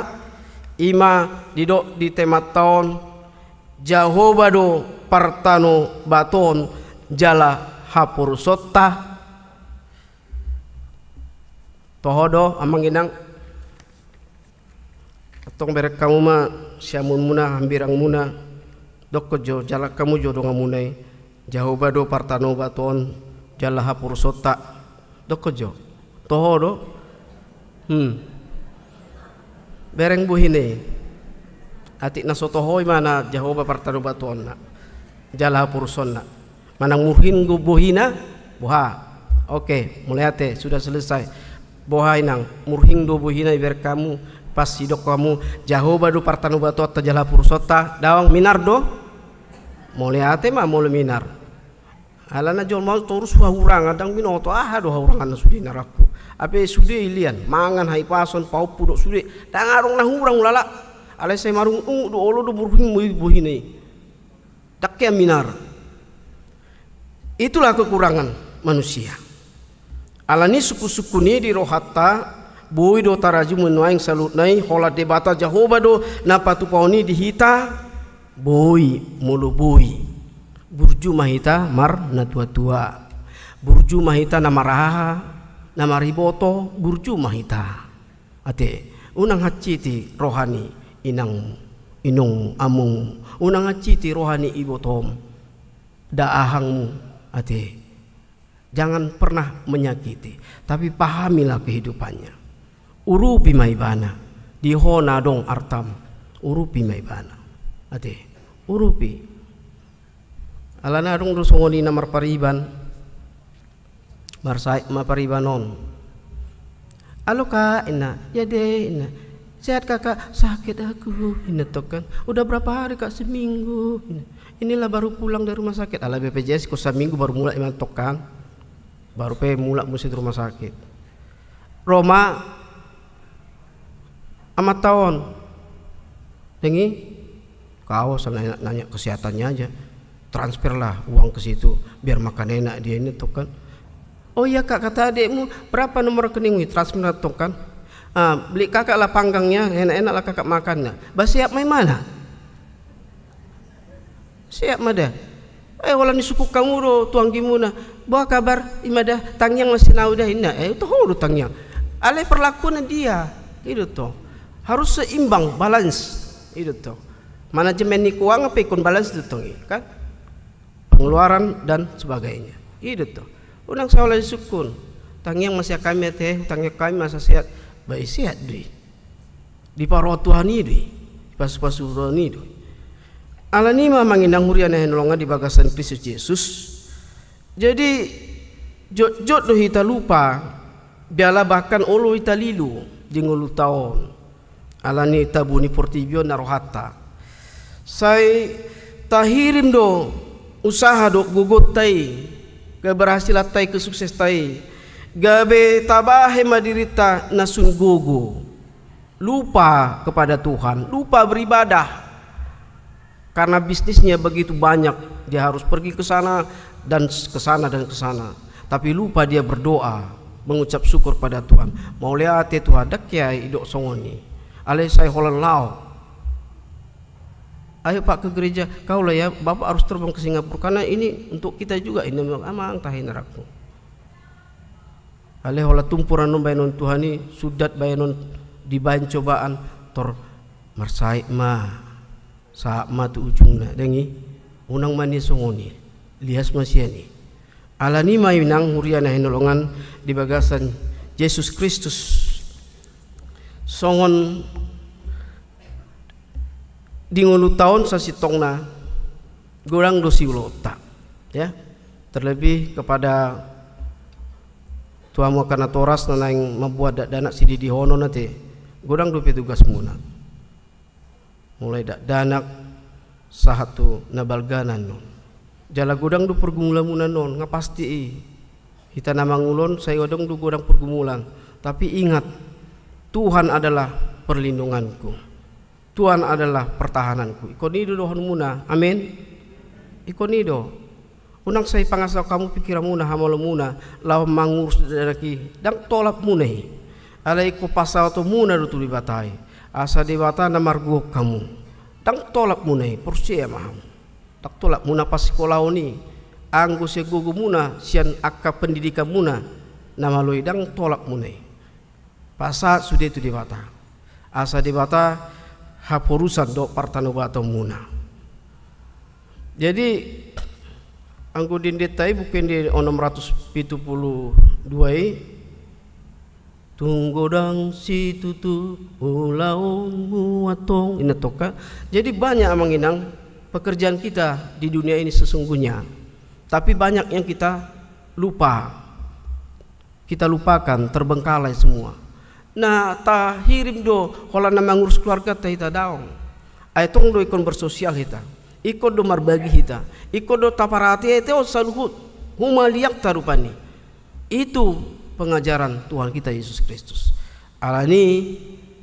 i ma didok di temanta on, Jahowa do partanobatoon jala haporusonta. Toho do, amang inang. Antong bereng hamu ma siamunmuna, hambirangmuna, dokkon jo, jala hamu jo donganmuna i, Jahowa do partanobatoon jala haporusonta. Dokkon jo. Toho do. Hmm. Bereng bohina i. Atik na so toho i ma na Jahowa partanobatoonna jala haporusonna. Manang murhing do bohina, boha. Oke, mauliate, sudah selesai. Boha inang, murhing do bohina ibereng hamu, pas didok hamu, Jahowa do partanobatoonta jala haporusonta, daong minar do? Mauliate ma molo minar. Alana jolma on torus hahurangan, ndang binoto aha do hahuranganna sude inarangku. Hape sude ilian, mangan, hahipason, pahompu dohot sude, ndang adong na hurang ulala. Alai sai marungut-ungut do olo do murhing bohina i. Ndang hea minar. Itulah kekurangan manusia. Alani sungkun-sungkun i di rohanta, boi do tarajumi nuaeng saluhutna i, holan Debata Jahowa do na patupaon i di hita, boi, molo boi. Burju ma hita marnatua-tua. Burju ma hita na maraha, na mariboto, burju ma hita. Ate, unang hansiti roha ni inangmu, inongmu, amongmu. Unang hansiti roha ni ibotom, daahangmu, ate. Jangan pernah menyakiti, tapi pahamilah kehidupannya. Urupi ma ibana, di ho na adong artam, urupi ma ibana. Ate, urupi. Alana adong do songon i na marpariban. Marsaik ma pariban on. Halo kak, inna. Ya deh, inna. Sehat kakak? Sakit aku, inna tong kan. Udah berapa hari kak? Seminggu, inna. Inilah baru pulang dari rumah sakit. Ala B P J S ingkon saminggu baru mulak ima tong kan. Baru pe mulak muse tu rumah sakit. Ro ma amanta on. Dengki, kau asal nanya, nanya kesehatannya aja. Transferlah uang ke situ, biar makan enak dia ini tong kan. Oh iya kak, kata adikmu, berapa nomor rekeningmu? Transfer tong kan. Ah, beli kakak lah panggangnya, enak-enak lah kakak makannya. Bah, sehat ma imana? Sehat ma da. Eh, holan disungkun hamu do tu anggimuna. Boha kabar? Ima da, tangiang ma sian au da, inna. Eh, toho do tangiang. Alai perlakuan dia. I do tong. Harus seimbang, balance. I do tong. Manajemen ni keuangan pe ingkon balance do tong i, kan? Pengeluaran dan sebagainya. I do tong. Unang sai holan disungkun. Tangiang ma sian hami ate, tangiang hami asa sehat. Bah, i sehat do i. Diparroha Tuhan i do i, dipasupasu Tuhan i do i. Alani i ma amang inang huria na hinaholongan di bagasan Kristus Jesus. Jadi, jotjot do hita lupa, jala bahkan olo hita lilu di ngolunta on. Alani tabu ni portibi on na rohanta. Sai tahirim do usaha dohot gogonta i, keberhasilanta i, kesuksesanta i. Gabe tabahen ma dirinta na sun gogo. Lupa kepada Tuhan, lupa beribadah. Karena bisnisnya begitu banyak, dia harus pergi ke sana dan s-, ke sana dan ke sana. Tapi lupa dia berdoa, mengucap syukur pada Tuhan. Mauliate Tuhan, ndang hea didok songon i. Alai sai holan laho. Ayo pak ke gereja, kau lah ya, bapak harus terbang ke Singapura. Karena ini untuk kita juga, ini amang tahe na rangku. Alai holan tumpur annon baenon Tuhan i, sundat baenon dibaen cobaan, tor Marsahit ma, sahat ma tu ujungna, dang i? Unang ma nian songon i, lias ma sian i. Alani i ma inang huria na hinaholongan di bagasan Jesus Kristus, songon di ngolunta on sasintongna, godang do siulaonta, ya. Terlebih kepada tu hamu angka natoras na naeng mamboan dakdanak sididihonon ate, godang dope tugasmuna. Mulai dakdanak sahat tu na balga annon. Jala godang do pergumulanmuna annon, nga pasti i. Hita na mangulon sai adong do godang pergumulan. Tapi ingat, Tuhan adalah perlindunganku. Tuhan adalah pertahananku. Ingkon i do dohonmuna. Amin. Ingkon i do. Unang sai pangasahon hamu pingkiranmuna, hamaloonmuna, laho mangurus dakdanak i, ndang tolapmuna i. Alai ingkon pasahatonmuna do tu Debata i, asa Debata na margokhon hamu. Ndang tolapmuna i, porsea ma hamu. Ndang tolapmuna pasikolaon i, anggo sian gogomuna, sian angka pendidikanmuna na malo i, ndang tolapmuna i. Pasahat sude tu Debata, asa Debata haporusan dohot partanobatonmuna. Jadi, anggo di endenta i, Buku Ende onom ratus pitu puluh dua i, tung godang situtu ulaonmu antong, inna tongka. Jadi banyak, amang inang, pekerjaan kita di dunia ini sesungguhnya, tapi banyak yang kita lupa. Kita lupakan, terbengkalai semua. Na tahirim do holan na mangurus keluarganta hita? Daong. Ai tong do ingkon bersosial hita, ingkon do marbagi hita, ingkon do taparhatiathon saluhut humaliangta rupani. Itu pengajaran Tuhan kita Yesus Kristus. Alani i,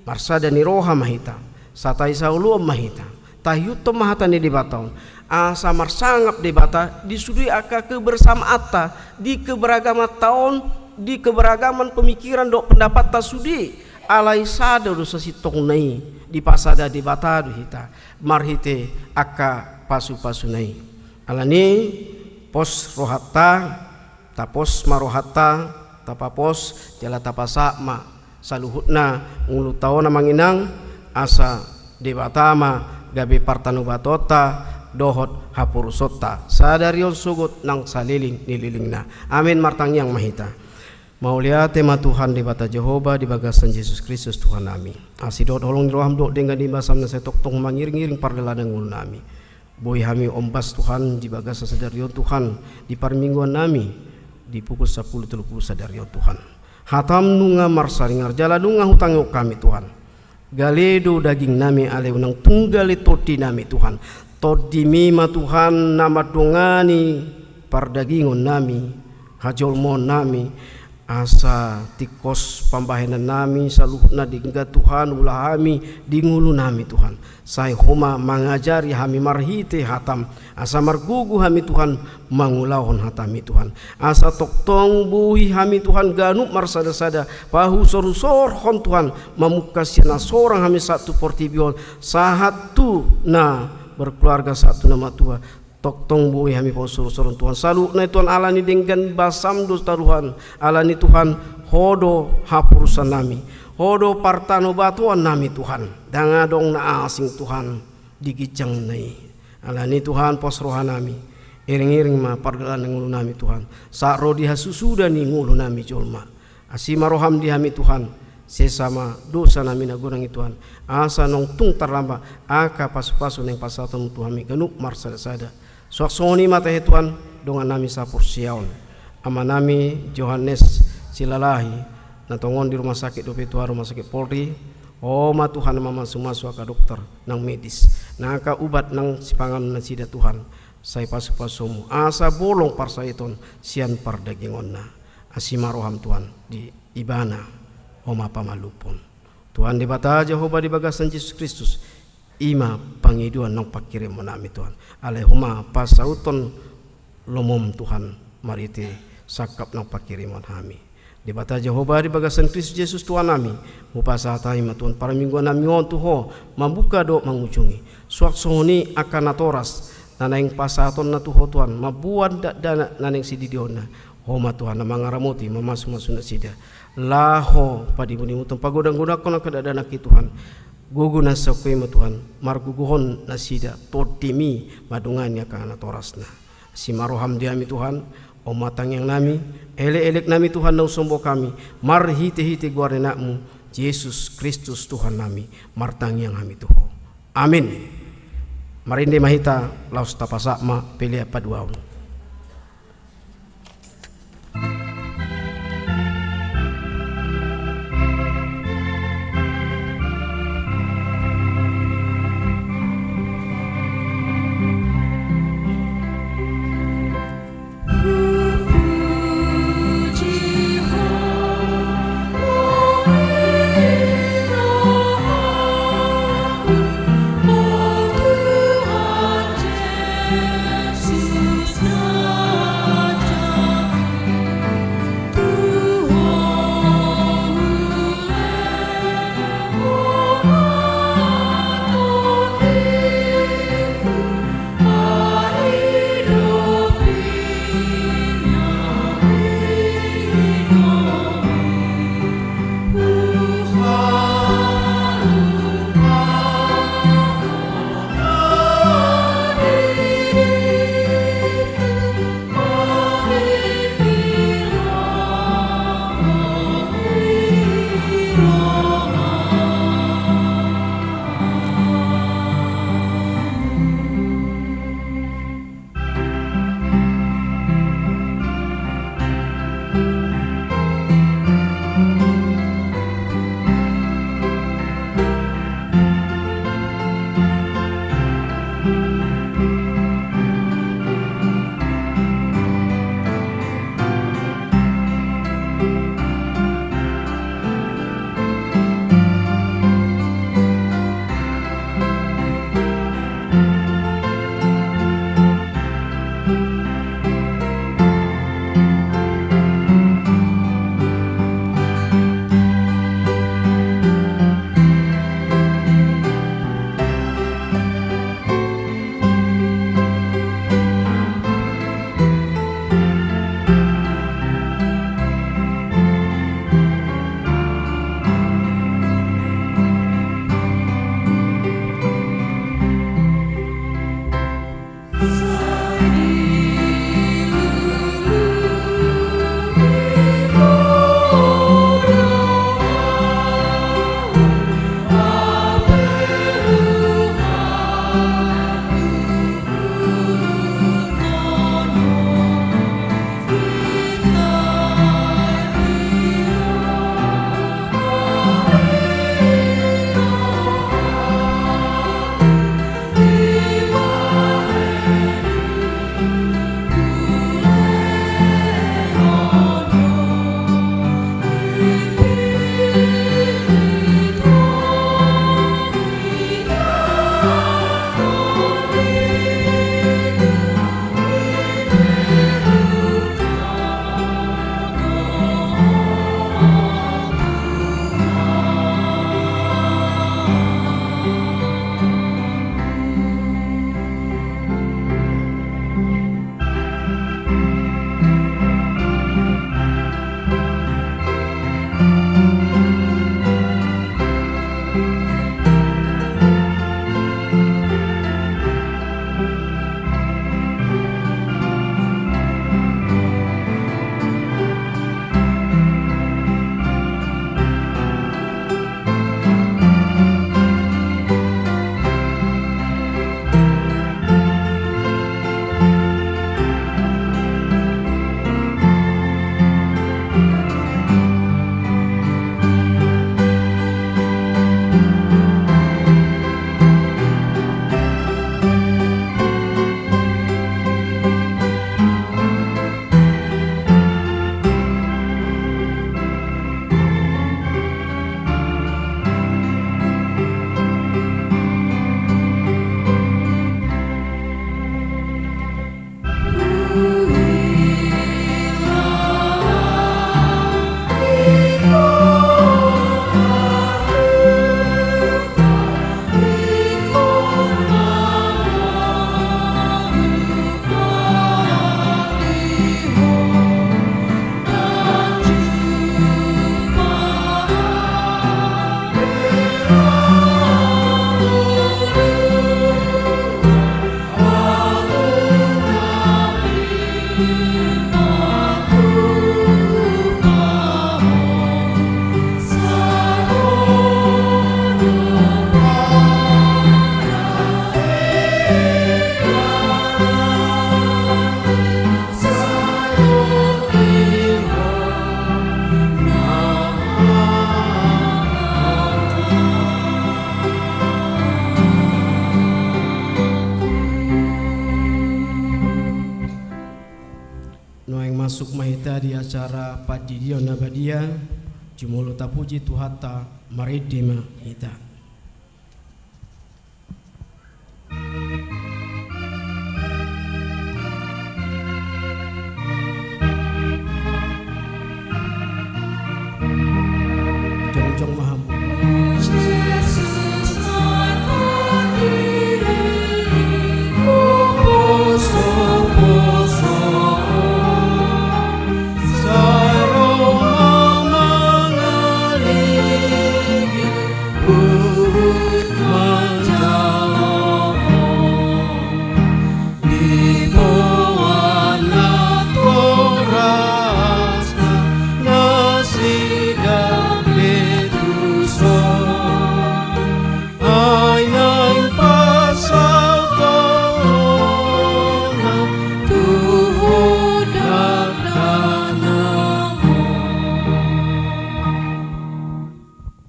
marsada ni roha ma hita, satai saoloan ma hita, tahihuthon ma hata ni Debata on, asa marsangap Debata di sude angka kebersamaanta di keberagamanta on, di keberagaman pemikiran dohot pendapatta sude, alai sada do sasintongna i, dipasada Debata do hita marhite angka pasupasuna i. Alani i, pos rohanta, tapos ma rohanta, tapapos jala tapasahat ma saluhutna ngolunta on, amang inang, asa Debata ma gabe partanobatonta dohot haporusonta sadari on sogot nang saleleng ni lelengna. Amin. Martangiang ma hita. Mauliate ma Tuhan Debata Jahowa di bagasan Jesus Kristus Tuhannami, asi dohot holong ni roham dohot denggan ni basam na sai tongtong mangiringiring pardalanan ngolunami. Boi hami ombas, Tuhan, di bagasan sadari on, Tuhan, di parmingguannami di pukul sampulu tolu pulu sadari on, Tuhan. Hatam nunga marsaringar jala nunga hutangihon hami, Tuhan. Gale do dagingnami, alai unang tung gale tondinami, Tuhan. Tondimi ma, Tuhan, na mandongani pardagingonnami, hajolmaonnami, asa tingkos pambahenannami saluhutna denggan, Tuhan, ula hami di ngolunami, Tuhan. Sai Ho ma mangajari hami marhite hatam, asa margogo hami, Tuhan, mangulahon hatami, Tuhan. Asa tongtong boi hami, Tuhan, ganup marsadasada pahusorhusorhon, Tuhan, mamungka sian na sorang hami sahat tu portibi on, sahat tu na berkeluarga, sahat tu na matua. Tongtong boi hami pahusorhusorhon, Tuhan. Saluhutna i, Tuhan, alani denggan basam do, Tuhan. Alani, Tuhan, Ho do haporusannami, Ho do partanobatoannami, Tuhan. Ndang adong na asing, Tuhan, di ginjangna i. Alani, Tuhan, pos rohanami, iringiring ma pardalanan ngolunami, Tuhan. Sahat ro di hasusuda ni ngolunami jolma. Asi ma roham di hami, Tuhan. Sesa ma dosanami na godang i, Tuhan, asa naung tung tarlambat angka pasupasu naeng pasahatonmu tu hami ganup marsadasada. Suang songon i ma tahe, Tuhan, dongannami saporseaon, amanami Johannes Silalahi, na tongon di rumah sakit dope, Tuhan, rumah sakit Polri. Ho ma, Tuhan, na mamasumasu angka dokter nang medis, nang angka ubat nang sipanganon nasida, Tuhan. Sai pasupasumu asa bolong parsahiton sian pardagingonna. Asi ma roham, Tuhan, di ibana, Ho ma pamalumhon. Tuhan Debata Jahowa, di bagasan Jesus Kristus, i ma pangidoan nang pangkirimonnami, Tuhan. Alai Ho ma pasauthon lomom, Tuhan, marhite sangkap nang pangkirimon hami. Debata Jahowa, di bagasan Kristus Jesus Tuhannami, hupasahat hami ma, Tuhan, parmingguannami on tu Ho, mambuka dohot mangujungi. Suang songon i angka natoras na naeng pasahatonna tu Ho, Tuhan, mamboan dakdanak na naeng sididionna. Ho ma, Tuhan, na mangaramoti, mamasumasu nasida. Laho padimudimutton, pagodanggodangkon angka dakdanak i, Tuhan. Gogo na sisungkun i ma Tuhan, margogohon nasida, tondimi mandongani angka natorasna. Asi ma roham di hami Tuhan, on ma tangiang nami, elek-elek nami Tuhan na husomba hami, marhite-hite goar ni anakmu, Jesus Kristus Tuhan nami, martangiang hami tu Ho. Amin. Marende ma hita, laos tapasahat ma pelean paduahon. Hita di acara Pandidion na badia, jumolo tapuji Tuhanta, marende ma hita. Jongjong ma hamu.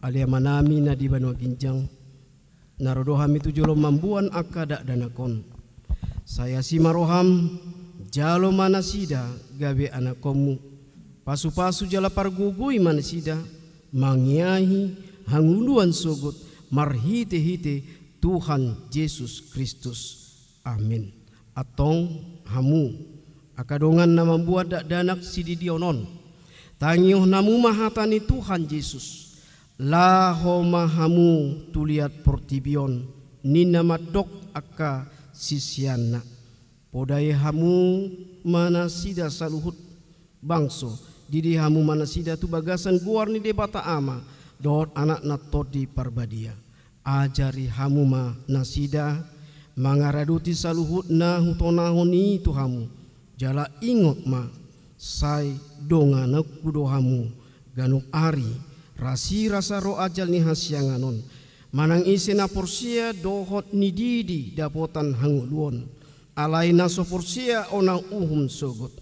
Ale Amanami na di banua ginjang, na ro do hami tu jolo mamboan angka dakdanak on. Sai asi ma roham, jalo ma nasida gabe anakkonmu. Pasupasu jala pargogoi ma nasida, mangeahi hangoluan sogot marhitehite Tuhan Jesus Kristus. Amin. Antong hamu, angka dongan na mamboan dakdanak sididion on, tangihon hamu ma hata ni Tuhan Jesus. Laho ma hamu tu liat portibi on, ninna mandok angka siseanna. Podai hamu ma nasida saluhut bangso, didi hamu ma nasida tu bagasan goar ni Debata Ama dohot Anakna Tondi Parbadia. Ajari hamu ma nasida mangaradoti saluhut na hutonahon i tu hamu. Jala ingot ma, sai donganonku do hamu ganup ari, rasirasa ro ajal ni hasiangan on. Manang ise na porsea dohot nididi dapotan hangoluon, alai na so porsea unang uhum sogot.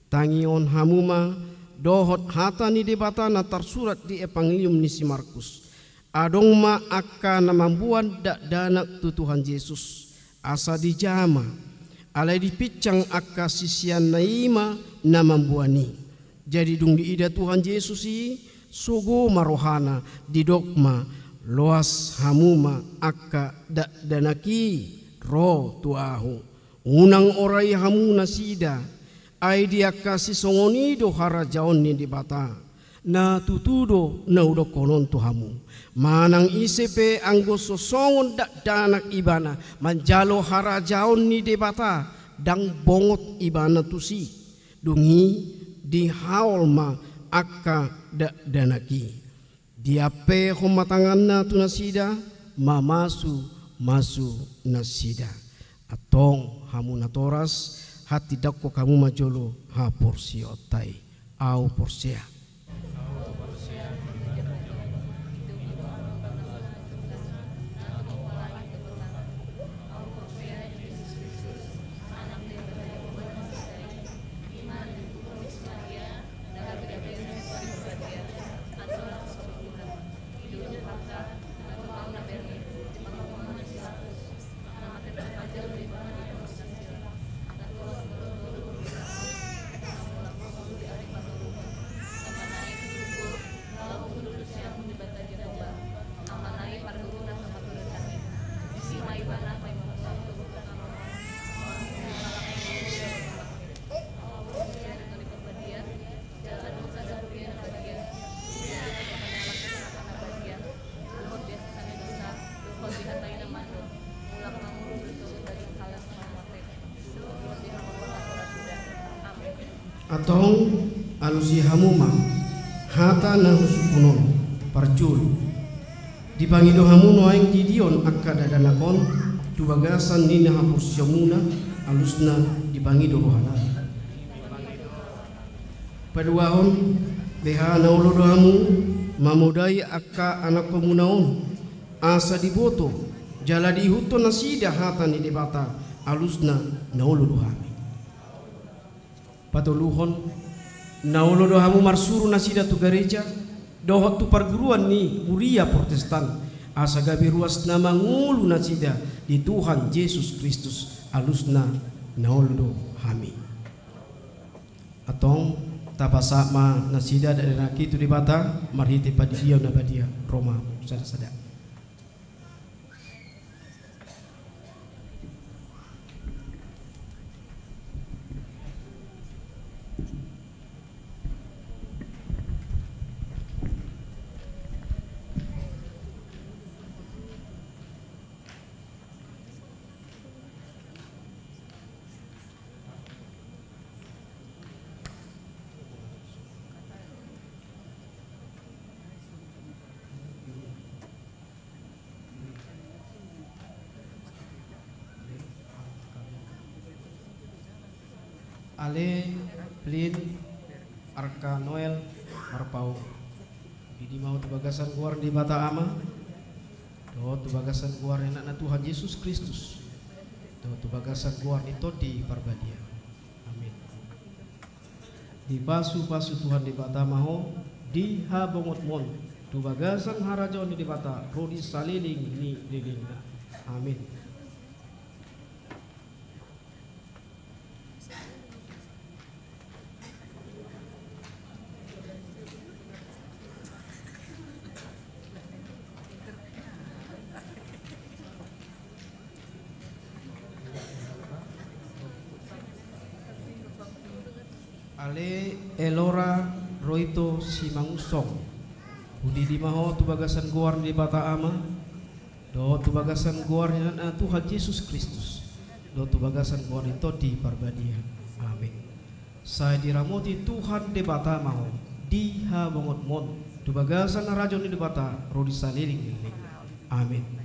Tangihon hamu ma dohot hata ni Debata na tarsurat di Evangelium ni si Markus. Adong ma angka na mamboan dakdanak tu Tuhan Jesus, asa dijama, alai dipinsang angka siseanna i ma na mamboan i. Jadi dung diida Tuhan Jesus i, sogo ma rohana, didok ma, loas hamu ma angka dakdanak i ro tu ahu. Unang orai hamu nasida, ai di angka sisongon i do harajaon ni Debata. Na tutu do na hudokkon on tu hamu. Manang ise pe anggo so songon dakdanak ibana manjalo harajaon ni Debata, ndang bongot ibana tusi. Dung i dihaol ma angka dakdanak i. Diampehon ma tanganna tu nasida, mamasumasu nasida. Antong hamu natoras, hatindangkon hamu ma jolo haporseaonta i. Ahu porsea. Antong alusi hamu ma hata na husungkun on. Parjolo, dipangido hamu nuaeng didion angka dakdanak on tu bagasan ni na haporseaonmuna, alusna dipangido rohanami. Paduahon, beha na olo do hamu mamodai angka anakkonmuna on, asa diboto jala diihuthon nasida hata ni Debata, alusna na olo do hami. Patoluhon, na olo do hamu marsuru nasida tu gareja dohot tu parguruan ni huria Protestan, asa gabe ruas na mangolu nasida di Tuhan Jesus Kristus, alusna na olo do hami. Antong, Tapasahat ma nasida dakdanak i tu Debata marhite pandidion na badia. Ro ma sada-sada. Ale Plin Arka Noel Marpaung. Didima ho tu bagasan goar ni Debata Ama, dohot tu bagasan goar ni Anakna Tuhan Jesus Kristus, dohot tu bagasan goar ni Tondi Parbadia. Amin. Dipasupasu Tuhan Debata ma ho di habongotmon tu bagasan harajaon ni Debata ro di saleleng ni lelengna. Amin. Ale Elora Roito Simangunsong, hudidima ho tu bagasan goar ni Debata Ama, dohot tu bagasan goar ni Anakna Tuhan Jesus Kristus, dohot tu bagasan goar ni Tondi Parbadia. Amin. Sai diramoti Tuhan Debata ma ho di habongotmon tu bagasan harajaon ni Debata ro di saleleng ni lelengna. Amin.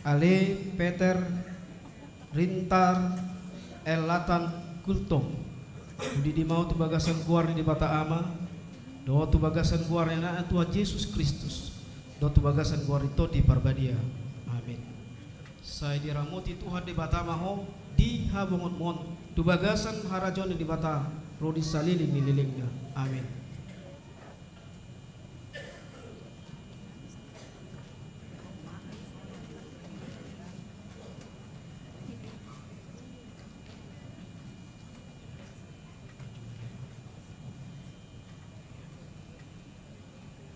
Ale Peter Rintar Elatan Gultom, hudidima ho tu bagasan goar ni Debata Ama, dohot tu bagasan goar ni Anakna Tuhan Jesus Kristus, dohot tu bagasan goar ni Tondi Parbadia. Amin. Sai diramoti Tuhan Debata ma ho di habongotmon tu bagasan harajaon ni Debata ro di saleleng ni lelengna. Amin.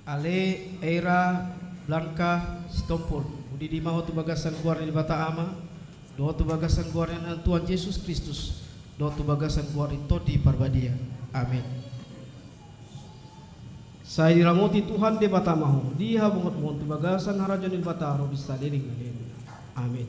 Ale Eira Blanka Sitompul, hudidima ho tu bagasan goar ni Debata Ama, dohot tu bagasan goar ni Anakna Tuhan Jesus Kristus, dohot tu bagasan goar ni Tondi Parbadia. Amin. Sai diramoti Tuhan Debata ma ho di habongotmon tu bagasan harajaon ni Debata ro di saleleng ni lelengna. Amin.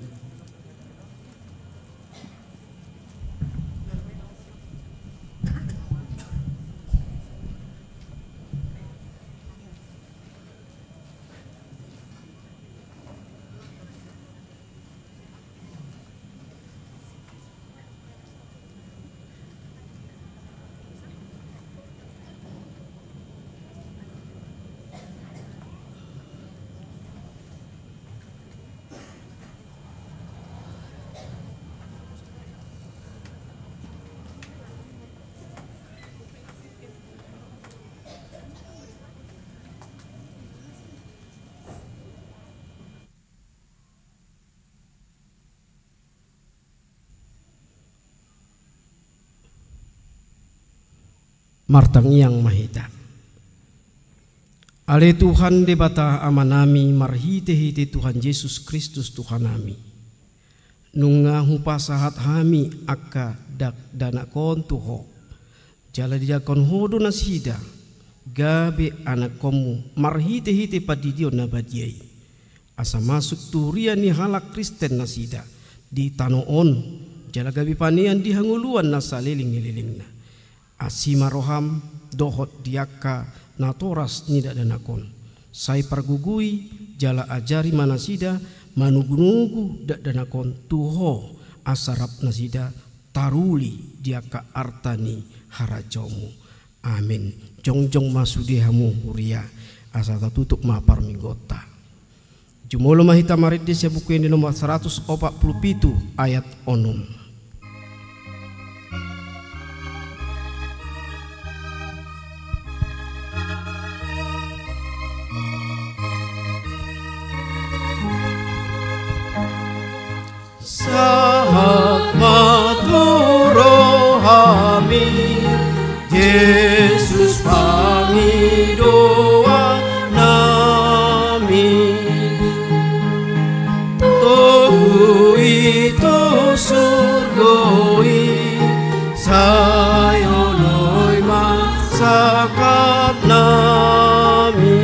Martangiang ma hita. Ale Tuhan Debata Amanami, marhitehite Tuhan Jesus Kristus Tuhannami, nunga hupasahat hami angka dakdanak on tu Ho, jala dijangkon Ho do nasida gabe anakkonmu marhitehite pandidion na badia i, asa masuk tu huria ni halak Kristen nasida di tano on, jala gabe panean di hangoluan na saleleng ni lelengna. Asi ma roham dohot di angka natoras ni dakdanak on. Sai pargogoi jala ajari ma nasida manugunugu dakdanak on tu Ho, asa rap nasida taruli di angka arta ni harajaonmu. Amen. Jongjong ma sude hamu huria, asa tatutup ma parmingguonta. Jumolo ma hita marende sian Buku Ende nomor saratus opat pulu pitu ayat onom. Sahat ma tu rohami, Jesus pangidoan nami. Togu i tu surgo i, sai oloi ma sangkap nami.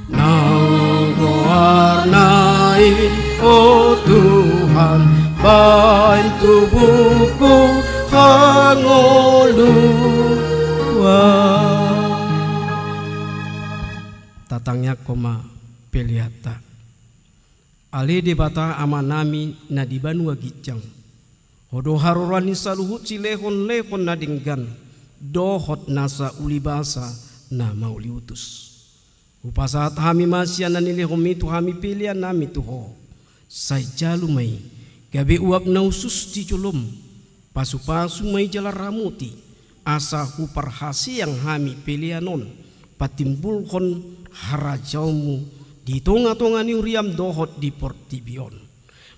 Naung goarna i, o Tuhan, baen tubuhku hangoluan. Tatangiangkon ma peleanta. Ale Debata Amanami na di banua ginjang, Ho do haroroan ni saluhut silehonlehon na denggan dohot nasa ulibasa na mauliutus. Hupasahat hami ma sian na nilehonmi tu hami peleannami tu Ho. Sai jalo ma i gabe uap na hushus di jolom. Pasupasu ma i jala ramoti, asa huparhaseang hami pelean on patimbulhon harajaonmu di tongatonga ni huriam dohot di portibi on.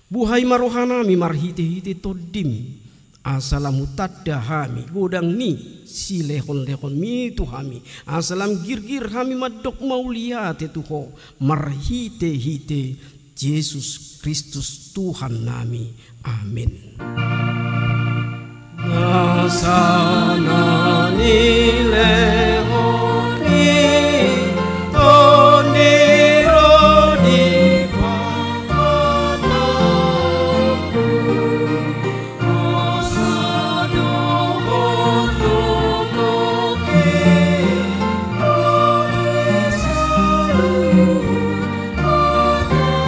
Buhai ma rohanami marhitehite Tondim, asa lam hutanda hami godang ni silehonlehonmi tu hami, asa lam girgir hami mandok mauliate tu Ho marhitehite Jesus Kristus Tuhannami. Amen. Nasa na nilehon ni Tondi ro di pangataku, nasa dohot lomongki, ro di saluhut hataku.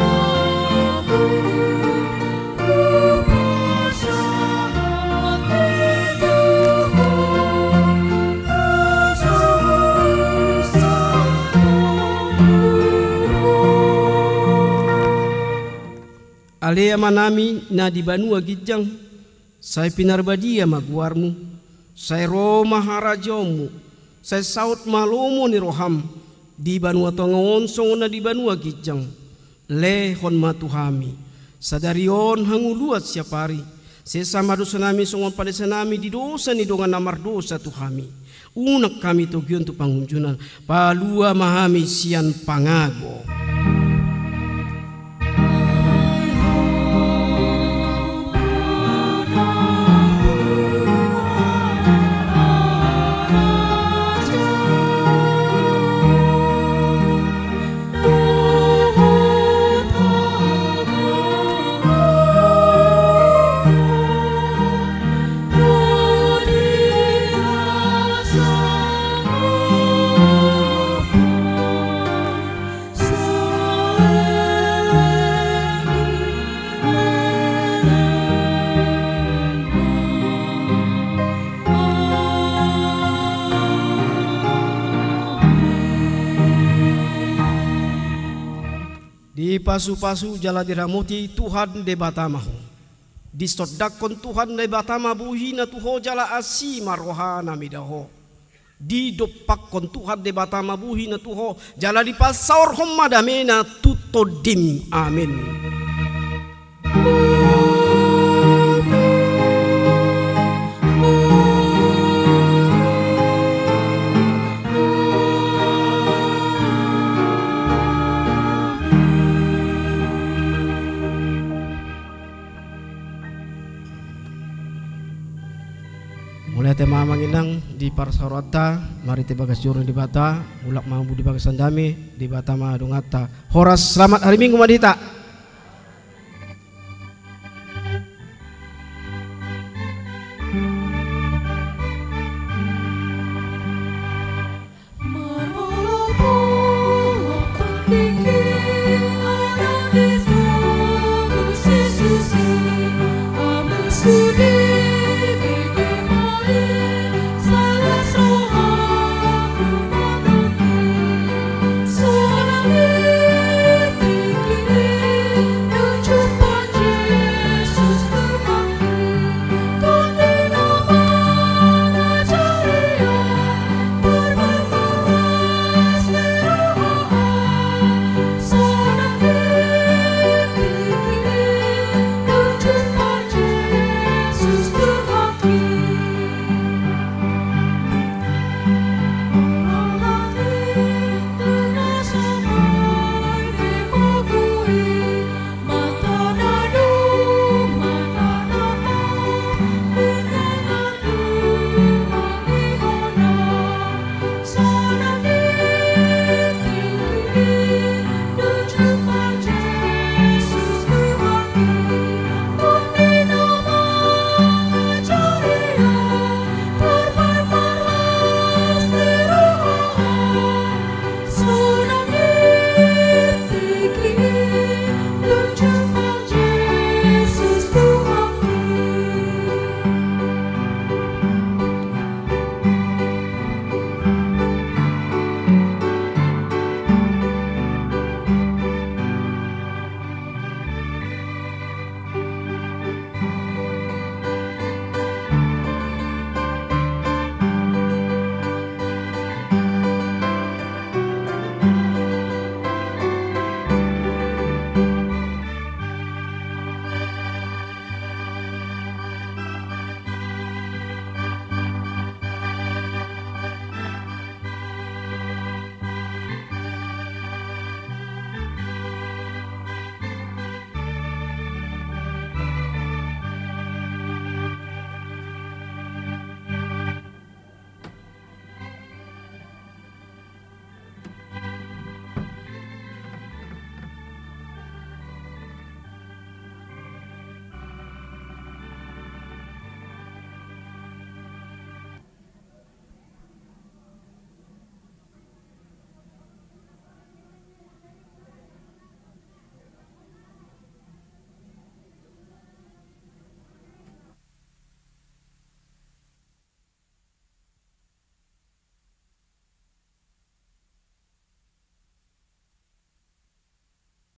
Ale Amanami na di banua ginjang, sai pinarbadia ma goarmu, sai ro ma harajaonmu, sai saut ma lomo ni roham di banua tonga on songon na di banua ginjang. Lehon ma tu hami sadari on hangoluan siapari. Sesa ma dosanami songon panesanami di dosa ni dongan na mardosa tu hami. Unang hami togion tu pangunjunan, palua ma hami sian pangago. Dipasupasu jala diramoti Tuhan Debata ma ho. Disondangkon Tuhan Debata ma bohina tu ho jala asi ma rohana mida ho. Didompakkon Tuhan Debata ma bohina tu ho jala dipasaorhon ma damena tu tondim. Amen. Mauliate ma amang inang di parsaoranta, marhite bagas joro ni Debata, mulak ma hamu di bagasan dame, Debata ma donganta. Horas, selamat hari Minggu ma di hita.